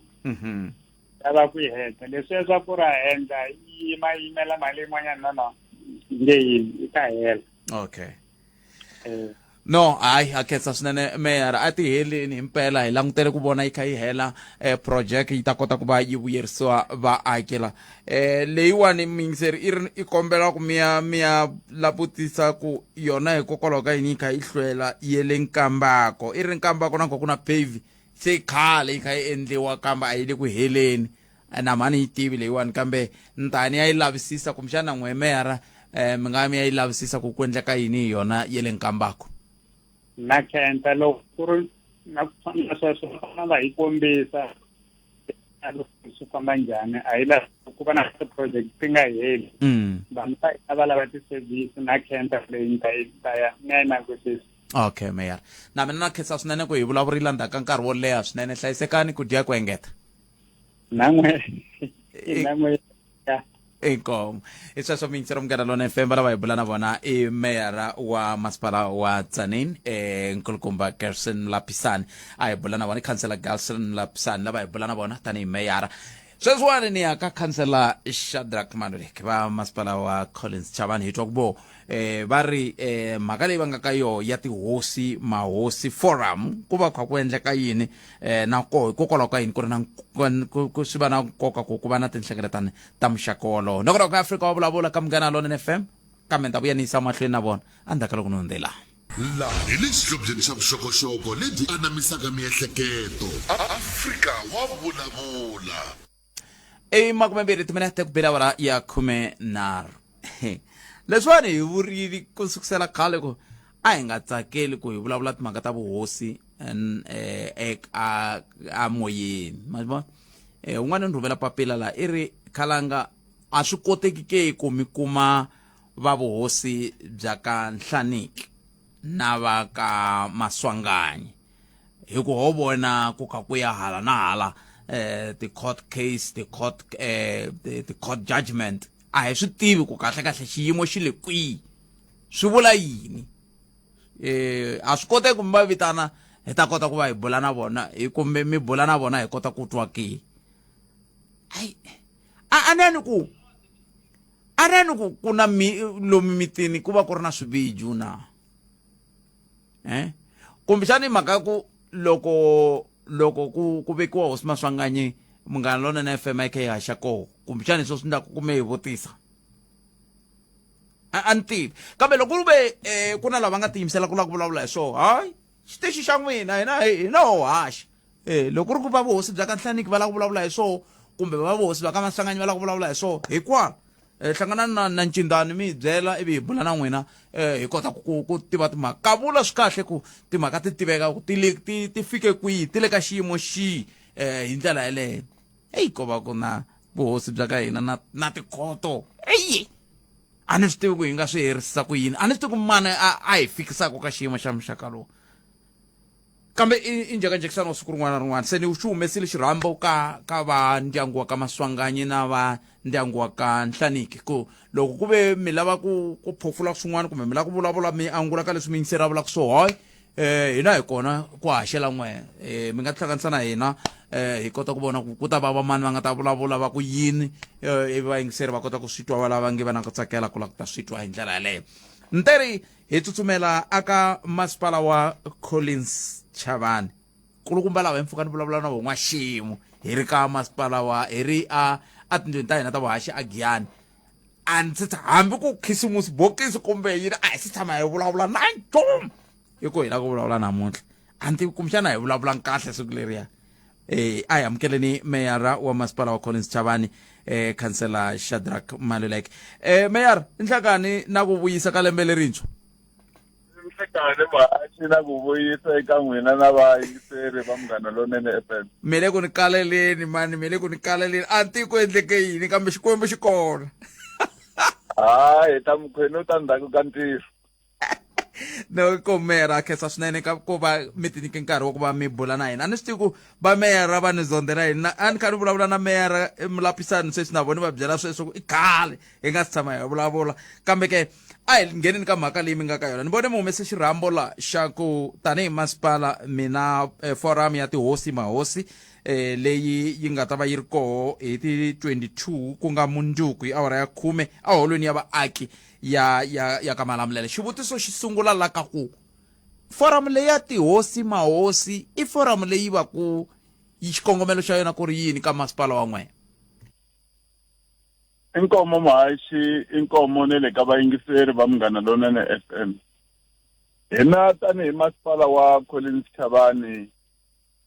Lava ku yi heta leswiya swa ku ra endla yi yima yimela mali yin'wanyana, no no, yi nge yimi, yi ta hela. Okay. No, hayi, ha khensa swinene meyara, a ti heleni himpela, hi langutele ku vona yi kha yi hela project yi ta kota ku va yi vuyerisiwa vaaki la. Leyiwani miyingiseri i ri i kombela ku mi ya mi ya langutisa ku yona hikokwalaho ka yini yi kha yi hlwela ye le Nkambako. I ri Nkambako na ku na pave se khale yi kha yi endliwa, kambe a yi le ku heleni. Na mhani yi tivi leyiwani, kambe ntani ya yi lavisisa, kumbexana n'we meyara mi nga mi ya yi lavisisa ku ku endleka yini hi yona ye le Nkambako. Na khensa, loko ku ri na ku fana na sweswo, va fanele va hi kombisa swi famba njhani. A hi lavi ku va na ti-project ti nga heli. Vanhu va hina va lava ti-service. Na khensa, leyi ni ta yi ta ya ni ya yi langutisa. Okay meyara, na mina na khensa swinene ku hi vulavurile ndzhaku ka nkarhi wo leha swinene. Hlayisekani, ku dya ku engeta. Na n'we, na n'we. Inkomo. Hi sweswo miyingisero Munghana Lona FM, va lava hi bula na vona i meyara wa masipala wa Tzaneen, nkulukumba Gerson Molapisane. A hi bula na vona i khansela Gerson Molapisane, lava hi bula na vona tanihi meyara. Sweswiwani ni ya ka khansela Shadrack Maluleke va masipala wa Collins Chavani, hi twa ku vo va ri mhaka leyi va nga ka yo ya tihosi mahosi forum, ku va kha ku endleka yini na koho, hikokwalaho ka yini ku ri na ku swi va na nkoka ku ku va na tinhlengeletano ta muxaka wolowo. Nongonoko Afrika wa Vulavula ka Munghana Lonene FM, kambe ni ta vuya ni yisa mahlweni na vona endzhaku ka loko ni hundzela. Laha hi le xihlobyeni xa vuxokoxoko lebyi anamisaka miehleketo. Afrika wa Vulavula. I 20 timinete ku bela awara ya 13. Leswiwani hi vurile ku sukusela khale ku a hi nga tsakeli ku hi vulavula timhaka ta vuhosi eka amoyeni, ma vona. Un'wana ni rhumela papila la, i ri khalanga a swi koteki ke ku mi kuma va vuhosi bya ka Nhlaniki na va ka Maswanganyi, hi ku ho vona ku kha ku ya hala na hala ti-court case, ti-court ti-court judgment, a hi swi tivi ku kahle kahle xiyimo xi le kwihi, swi vula yini. A swi koteki ku mi va vitana hi ta kota ku va hi bula na vona, hi kumbe mi bula na vona hi kota ku twa ke? Ai, a ni ni ku a ni ni ku ku na mi lomu mitini ku va ku ri na swiviju na kumbexani mhaka ku loko loko ku ku vekiwa hosi Maswanganyi, Munghana Lonene FM a yi kha yi haxa koho, kumbexani hi swo swi endlaka kumbe hi vutisa, a ni tivi. Kambe loko ku ve ku na lava nga tiyimisela ku lava ku vulavula hi swona, hayi, xitichi xa n'wina, hina hina ho haxa. Loko ku ri ku va vuhosi bya ka Nhlaniki va lava ku vulavula hi swona, kumbe va vuhosi bya ka Maswanganyi va lava ku vulavula hi swona, hikwala hlanganani na na Ncindani mi hi byela, ivi hi bula na n'wina, hi kota ku ku tiva timhaka. Ka vula swi kahle ku timhaka ti tiveka ku ti le ti ti fike kwihi, ti le ka xiyimo xihi hi ndlela yeleyo. Eyi, ko va ku na vuhosi bya ka hina na na tikhoto, eyi, a ni swi tivi ku hi nga swi herisisa ku yini, a ni swi tivi ku mani a a hi fikisaka ka xiyimo xa muxaka lowu. Kambe i njhekanjhekisano wa siku rin'wana na rin'wana. Se ni xi humesile xirhambo ka ka va ndyangu wa ka Maswanganyi na va ndyangu wa ka Nhlaniki ku loko ku ve mi lava ku ku phofula swin'wana, kumbe mi lava ku vulavula, mi angula ka leswi miyingiseri a vulaka swo, hayi, hina hi kona ku haxela n'we, mi nga tihlanganisa na hina, hi kota ku vona ku ku ta va vamani va nga ta vulavula va ku yini, ivi vayingiseri va kota ku swi twa, va lava nge va na ku tsakela ku lava ku ta swi twa hi ndlela yaleyo. Nteri hi tsutsumela aka masipala wa Collins Chavani, kulukumba lava hi mpfhuka ni vulavula na vo n'waxemu hi ri ka masipala wa hi ri a a tindlwini ta hina ta vuhaxi a Giyani, a ndzi se hambi ku khisimusi bokisi kumbe yini, a hi se tshama hi vulavula na nchumu. Hi ku hi lava ku vulavula namuntlha, a ni tivi kumbexana hi vulavula kahle siku leriya. A hi amukeleni meyara wa masipala wa Collins Chavani, khansela Shadrack Maluleke. Meyara, nhlakani na ku vuyisa ka lembe lerintshwa. Nhlekani muhaxi na ku vuyisa eka n'wina na vayingiseri va Munghana Lonene FM. Mi le ku ni kaleleni mani, mi le ku ni kaleleni. A ni tivi ku endleke yini kambe Xikwembu xi kona. Hayi, hi ta mukhweni u ta ndzhaku ka ntirho. No ko meyara khensa swinene ka ku va mi ti nyike nkarhi wa ku va mi bula na hina. A ni swi tivi ku va meyara va ni zondzela yini. A ni kha ni vulavula na meyara Mulapisani sweswi na vona ni va byela sweswo ku i khale hi nga si tshama hi vulavula. Kambe ke a hi ngheneni ka mhaka leyi mi nga ka yona. Ni vone mi humese xirhambo la xa ku tanihi masipala mina eh, forum ya tihosi mahosi eh, leyi yi nga ta va yi ri koho hi ti 22 ku nga mundzuku hi awara ya khume eholweni ya vaaki ya ya ya ka Malamulele. Xivutiso xi sungula la ka ku forum leyi ya tihosi mahosi i forum leyi va ku xikongomelo xa yona ku ri yini ka masipala wa n'wena? Inkomo muhaxi, inkomo ne le ka vayingiseri va Munghana Lonene FM. Hina tanihi masipala wa Collins Chabane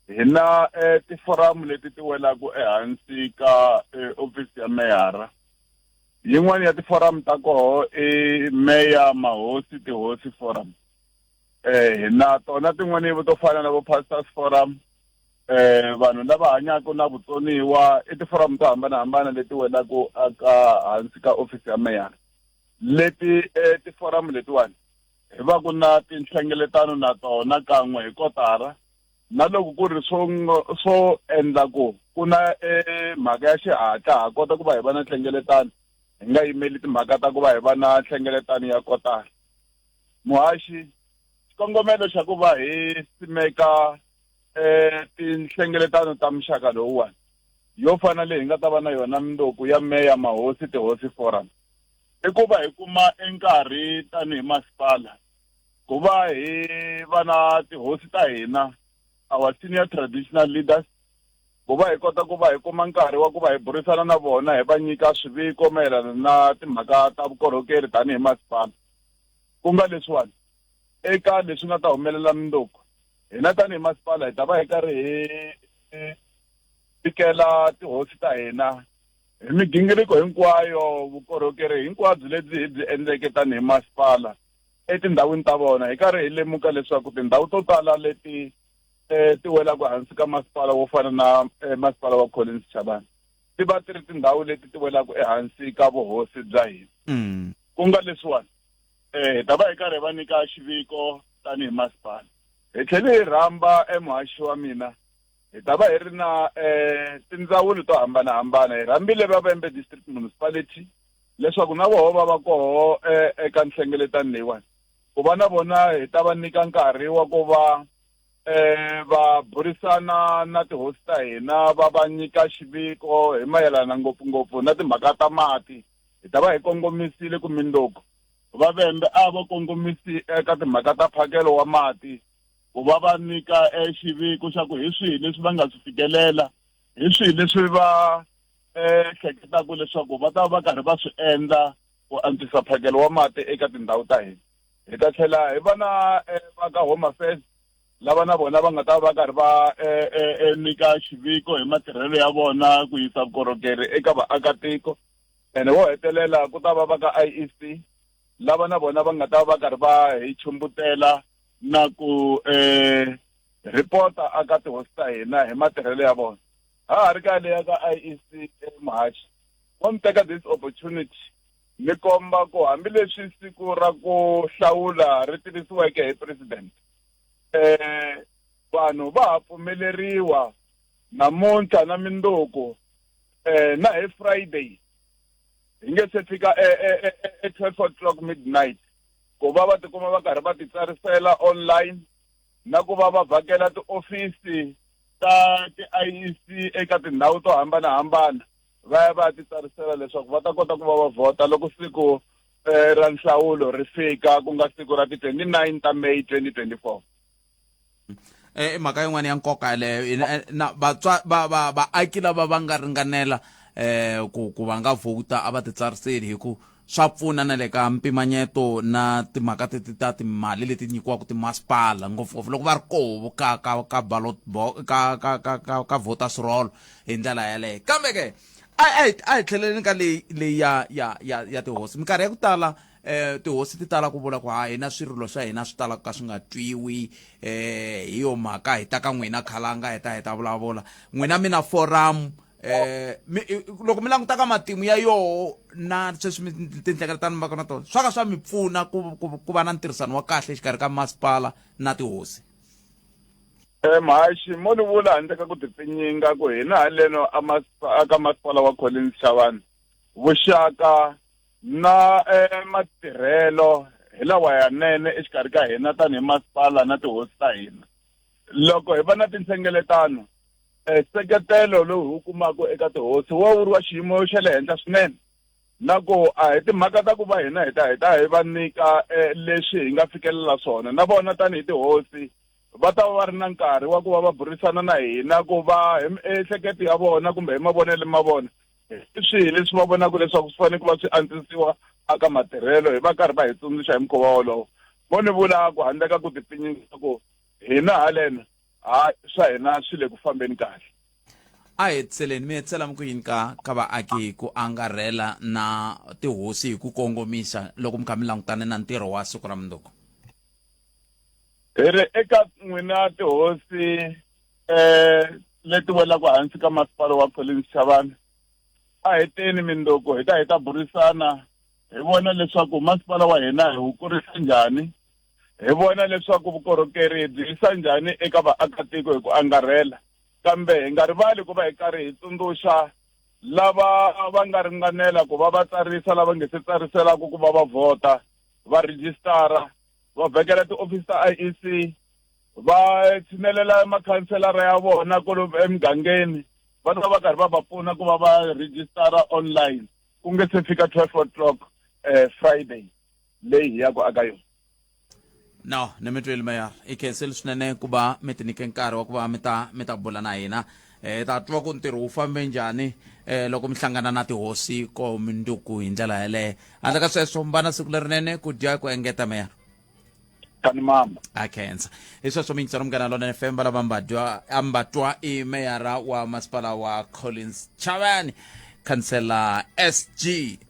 hi na eh, tiforamu leti ti welaka ehansi ka eh, ofisi ya meyara. Yin'wana ya tiforamu ta koho i Meya Mahosi Tihosi Forum. Eh, hi na tona tin'wana to fana na vo Pastors Forum, eh vanhu lava hanyaka na vutsoniwa i tiforamu to hambanahambana leti welaka aka hansi ka ofisi ya meyara. Leti eh, tiforamu letiwani hi va ku na tinhlengeletano na tona kan'we hi kotara na loko ku ri swo swo endla ku ku na eh, mhaka ya xihatla ha kota ku va hi va na nhlengeletano hi nga yimeli timhaka ta ku va hi va na nhlengeletano ya kotara. Muhaxi, xikongomelo xa ku va hi simeka eh tinhlengeletano ta muxaka lowuwani yo fana leyi hi nga ta va na yona mundzuku ya meya mahosi tihosi forum i ku va hi kuma enkarhi tanihi masipala ku va hi va na tihosi ta hina our senior traditional leaders ku va hi kota ku va hi kuma nkarhi wa ku va hi burisana na vona hi va nyika swiviko mayelana na timhaka ta vukorhokeri tanihi masipala ku nga leswiwani eka leswi nga ta humelela mundzuku hina tanihi masipala hi ta va hi karhi hi vikela tihosi ta hina hi migingiriko hinkwayo vukorhokeri hinkwabyo lebyi hi byi endleke tanihi masipala etindhawini ta vona hi karhi hi lemuka leswaku tindhawu to tala leti eh, ti welaka hansi ka masipala wo fana na eh, masipala wa Collins Chabane ti va ti ri tindhawu leti ti welaka ehansi ka vuhosi bya hina mm. ku nga leswiwani eh hi ta va hi karhi va nyika xiviko tanihi masipala hi tlhele hi rhamba emuhaxi wa mina hi ta va hi ri na eh tindzawulo to hambanahambana hi rhambile va Vhembe District Municipality leswaku na voho va va koho eh, eka nhlengeletano leyiwani ku va na vona hi ta va nyika nkarhi wa ku va eh va burisana na tihosi ta hina va va nyika xiviko hi mayelana ngopfungopfu na timhaka ta mati hi ta va hi kongomisile ku mindoko va Vhembe a va kongomisi eka timhaka ta phakelo wa mati ku va va nyika eh, xiviko xa ku hi swihi leswi va nga swi fikelela hi swihi leswi va eh, hleketaka leswaku va ta va karhi va swi endla ku antswisa phakelo wa mati eka tindhawu ta hina hi ta tlhela hi va na eh, va ka home affairs lava na vona va nga ta va karhi va eh, eh, eh, nyika xiviko hi matirhelo ya vona ku yisa vukorhokeri eka vaakatiko ene wo hetelela ku ta va va ka IEC lava na vona va nga ta va karhi va hi chumbutela na ku eh ripota aka tihosi ta hina hi matirhelo ya vona ha ha ri ka leya ka IEC muhaxi wa mi teka this opportunity mi komba ku hambileswi siku ra ku hlawula ri tivisiweke hi president eh vanhu va ha pfumeleriwa namuntlha na mindzuku eh na hi Friday hi nge se fika e, e, e, e 12 o'clock midnight ku va va tikuma va karhi va titsarisela online na ku va va vhakela tiofisi ta ti-IEC eka tindhawu to hambanahambana va ya va ya titsarisela leswaku va ta kota ku va va vhota loko siku eh, ra nhlawulo ri fika ku nga siku ra ti-29 ta May 2024 Eh, i mhaka yin'wana ya nkoka yaleyo eh, na vatswa va va vaaki lava va nga ringanela eh ku ku va nga vhota a va titsariseli hi ku swa pfuna na le ka mpimanyeto na timhaka teti ta timali leti nyikiwaka timasipala ngopfungopfu loko va ri koho ka ka ka ballot ka ka ka ka ka voters roll hi ndlela yaleyo kambe ke a a hi a hi tlheleleni ka leyi leyi ya ya ya ya tihosi minkarhi ya ku tala. eh tihosi ti tala ku vula ku ha hina swirilo swa hina swi tala ku ka swi nga twiwi eh hi yo mhaka hi ta ka n'wina khalanga hi ta hi ta vulavula n'wina mi na forum eh mi, loko mi languta ka matimu ya yoho na sweswi tinhlengeletano mi va ka na tona swa ka swa mi pfuna ku, ku, ku va na ntirhisano wa kahle exikarhi ka masipala na tihosi Eh, mhaxi mo ni vula handle ka ku tipfinyinga ku hina haleno aka masipala wa Collins Chavani vuxaka na eh, matirhelo hi lawa yanene exikarhi ka hina tanihi masipala na tihosi ta hina loko hi va na tinhlengeletano eh, nseketelo lowu hi wu kumaka eka tihosi wa wu ri wa xiyimo xa le henhla swinene na ku a hi timhaka ta ku va hina hi ta hi ta hi va nyika eh, leswi hi nga fikelela swona na vona tanihi tihosi va ta va va ri na nkarhi wa ku va va burisana na hina ku va hi miehleketo ya vona kumbe hi mavonelo ma vona hi swihi leswi va vonaka leswaku swi fanele ku va swi antswisiwa aka matirhelo hi va karhi va hi tsundzuxa hi mukhuva wolowo mo ni vula ku handle ka ku tipfinyinga ku hina haleno ha swa hina swi le ku fambeni kahle A hi hetiseleni mi hetisela mi ku yini ka ka vaaki hi ku angarhela na tihosi hi ku kongomisa loko mi kha mi langutane na ntirho wa siku ra mundzuku hi ri eka n'wina tihosi eh leti welaka hansi ka masipala wa Collins Chavani a hi teni mindzuku hi ta hi ta burisana hi vona leswaku masipala wa hina hi wu kurisa njhani hi vona leswaku vukorhokeri byi yisa njhani eka vaakatiko hi ku angarhela kambe hi nga rivali ku va hi karhi hi tsundzuxa lava va nga ringanela ku va va tsarisa lava nge se tsariselaka ku va va vhota va rhijisitara va vhakela tiofisi ta IEC va tshinelela makhanselara ya vona kwalomu emugangeni va ta va karhi va va pfuna ku va va rhijisitara online ku nge se fika 12 o'clock eh, Friday leyi hi yaka aka yona no ni mi twile mayor i khensile swinene ku va mi ti nyike nkarhi wa ku va mi ta mi ta bula na hina eh ta twa ku ntirho wu fambe njhani eh loko mi hlangana na tihosi ko minduku hi ndlela yeleyo handle ka sweswo mbana siku lerinene ku dya ku engeta mayor tani mama a khensa hi sweswo miyingiselo munghana lona fm va lava mbadwa ambatwa i meyara wa masipala wa collins chavani khansela sg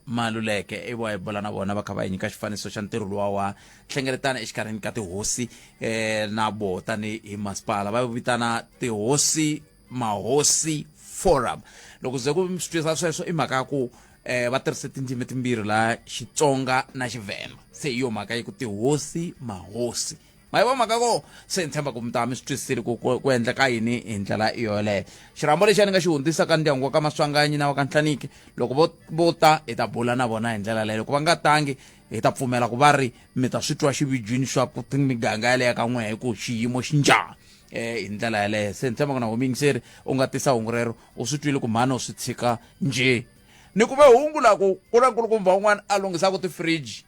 maluleke i vo hi bula na vona va kha va hi nyika xifaniso xa ntirho luwa wa nhlengeletano exikarhini ka tihosi eh, na vo tanihi masipala va vitana tihosi mahosi forum loko ze ku swi twisa sweswo i mhaka ya ku eh, va tirhise tindzimi timbirhi la xitsonga na xivhemba se hi yo mhaka yi ku tihosi mahosi ma yi va mhaka ko se ni tshemba ku mi ta mi swi twisisile ku ku ku endleka yini hi ndlela yoleyo xirhambo lexi a ni nga xi hundzisa ka ndyangu wa ka maswanganyi na wa ka nhlaniki loko vo vo ta hi ta bula na vona hi ndlela leyo loko va nga tangi hi ta pfumela ku va ri mi ta swi twa xivijwini swa ku miganga yaleyo ka n'wehe ku xiyimo xi njhani eh hi ndlela yaleyo se ni tshemba ku na homiyingiseri u nga tisa hungu rero u swi twile ku mhani u swi tshika njhe ni kume hungu la ku ku na nkulukumba un'wana a lunghisaka tifridge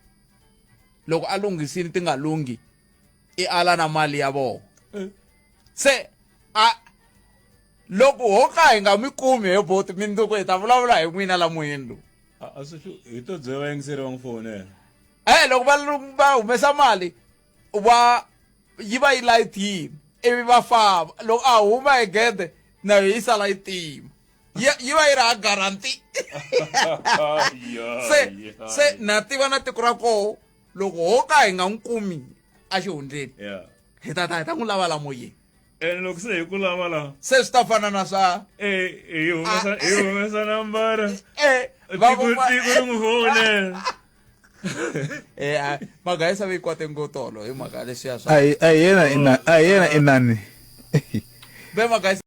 loko a lunghisini ti nga lunghi i ala na mali ya vona eh. se a loko ho ka hi nga mi kumi he boti mindzuku hi ta vulavula hi n'wina la moyeni lowu a swi hi to byela vayingiseri va n'wi fonela e loko va va humesa mali va yi va yi layitini ivi va famba loko a huma hi gede na yo yi sala yi tima yi va yi ri ha guarantee se se na tiva na tiko ra koho loko ho ka hi nga n'wi kumi exihundleni hi ta ta hi ta n'wi lava la moyeni ene loko se hi ku lava la se swi ta fana na swa eh hi humesa hi humesa nambara eh tiko tiko ri n'wi fonela eh magayisa ve kwate ngotolo hi mhaka leswiya swa a hi yena ina a hi yena inani ve magayisa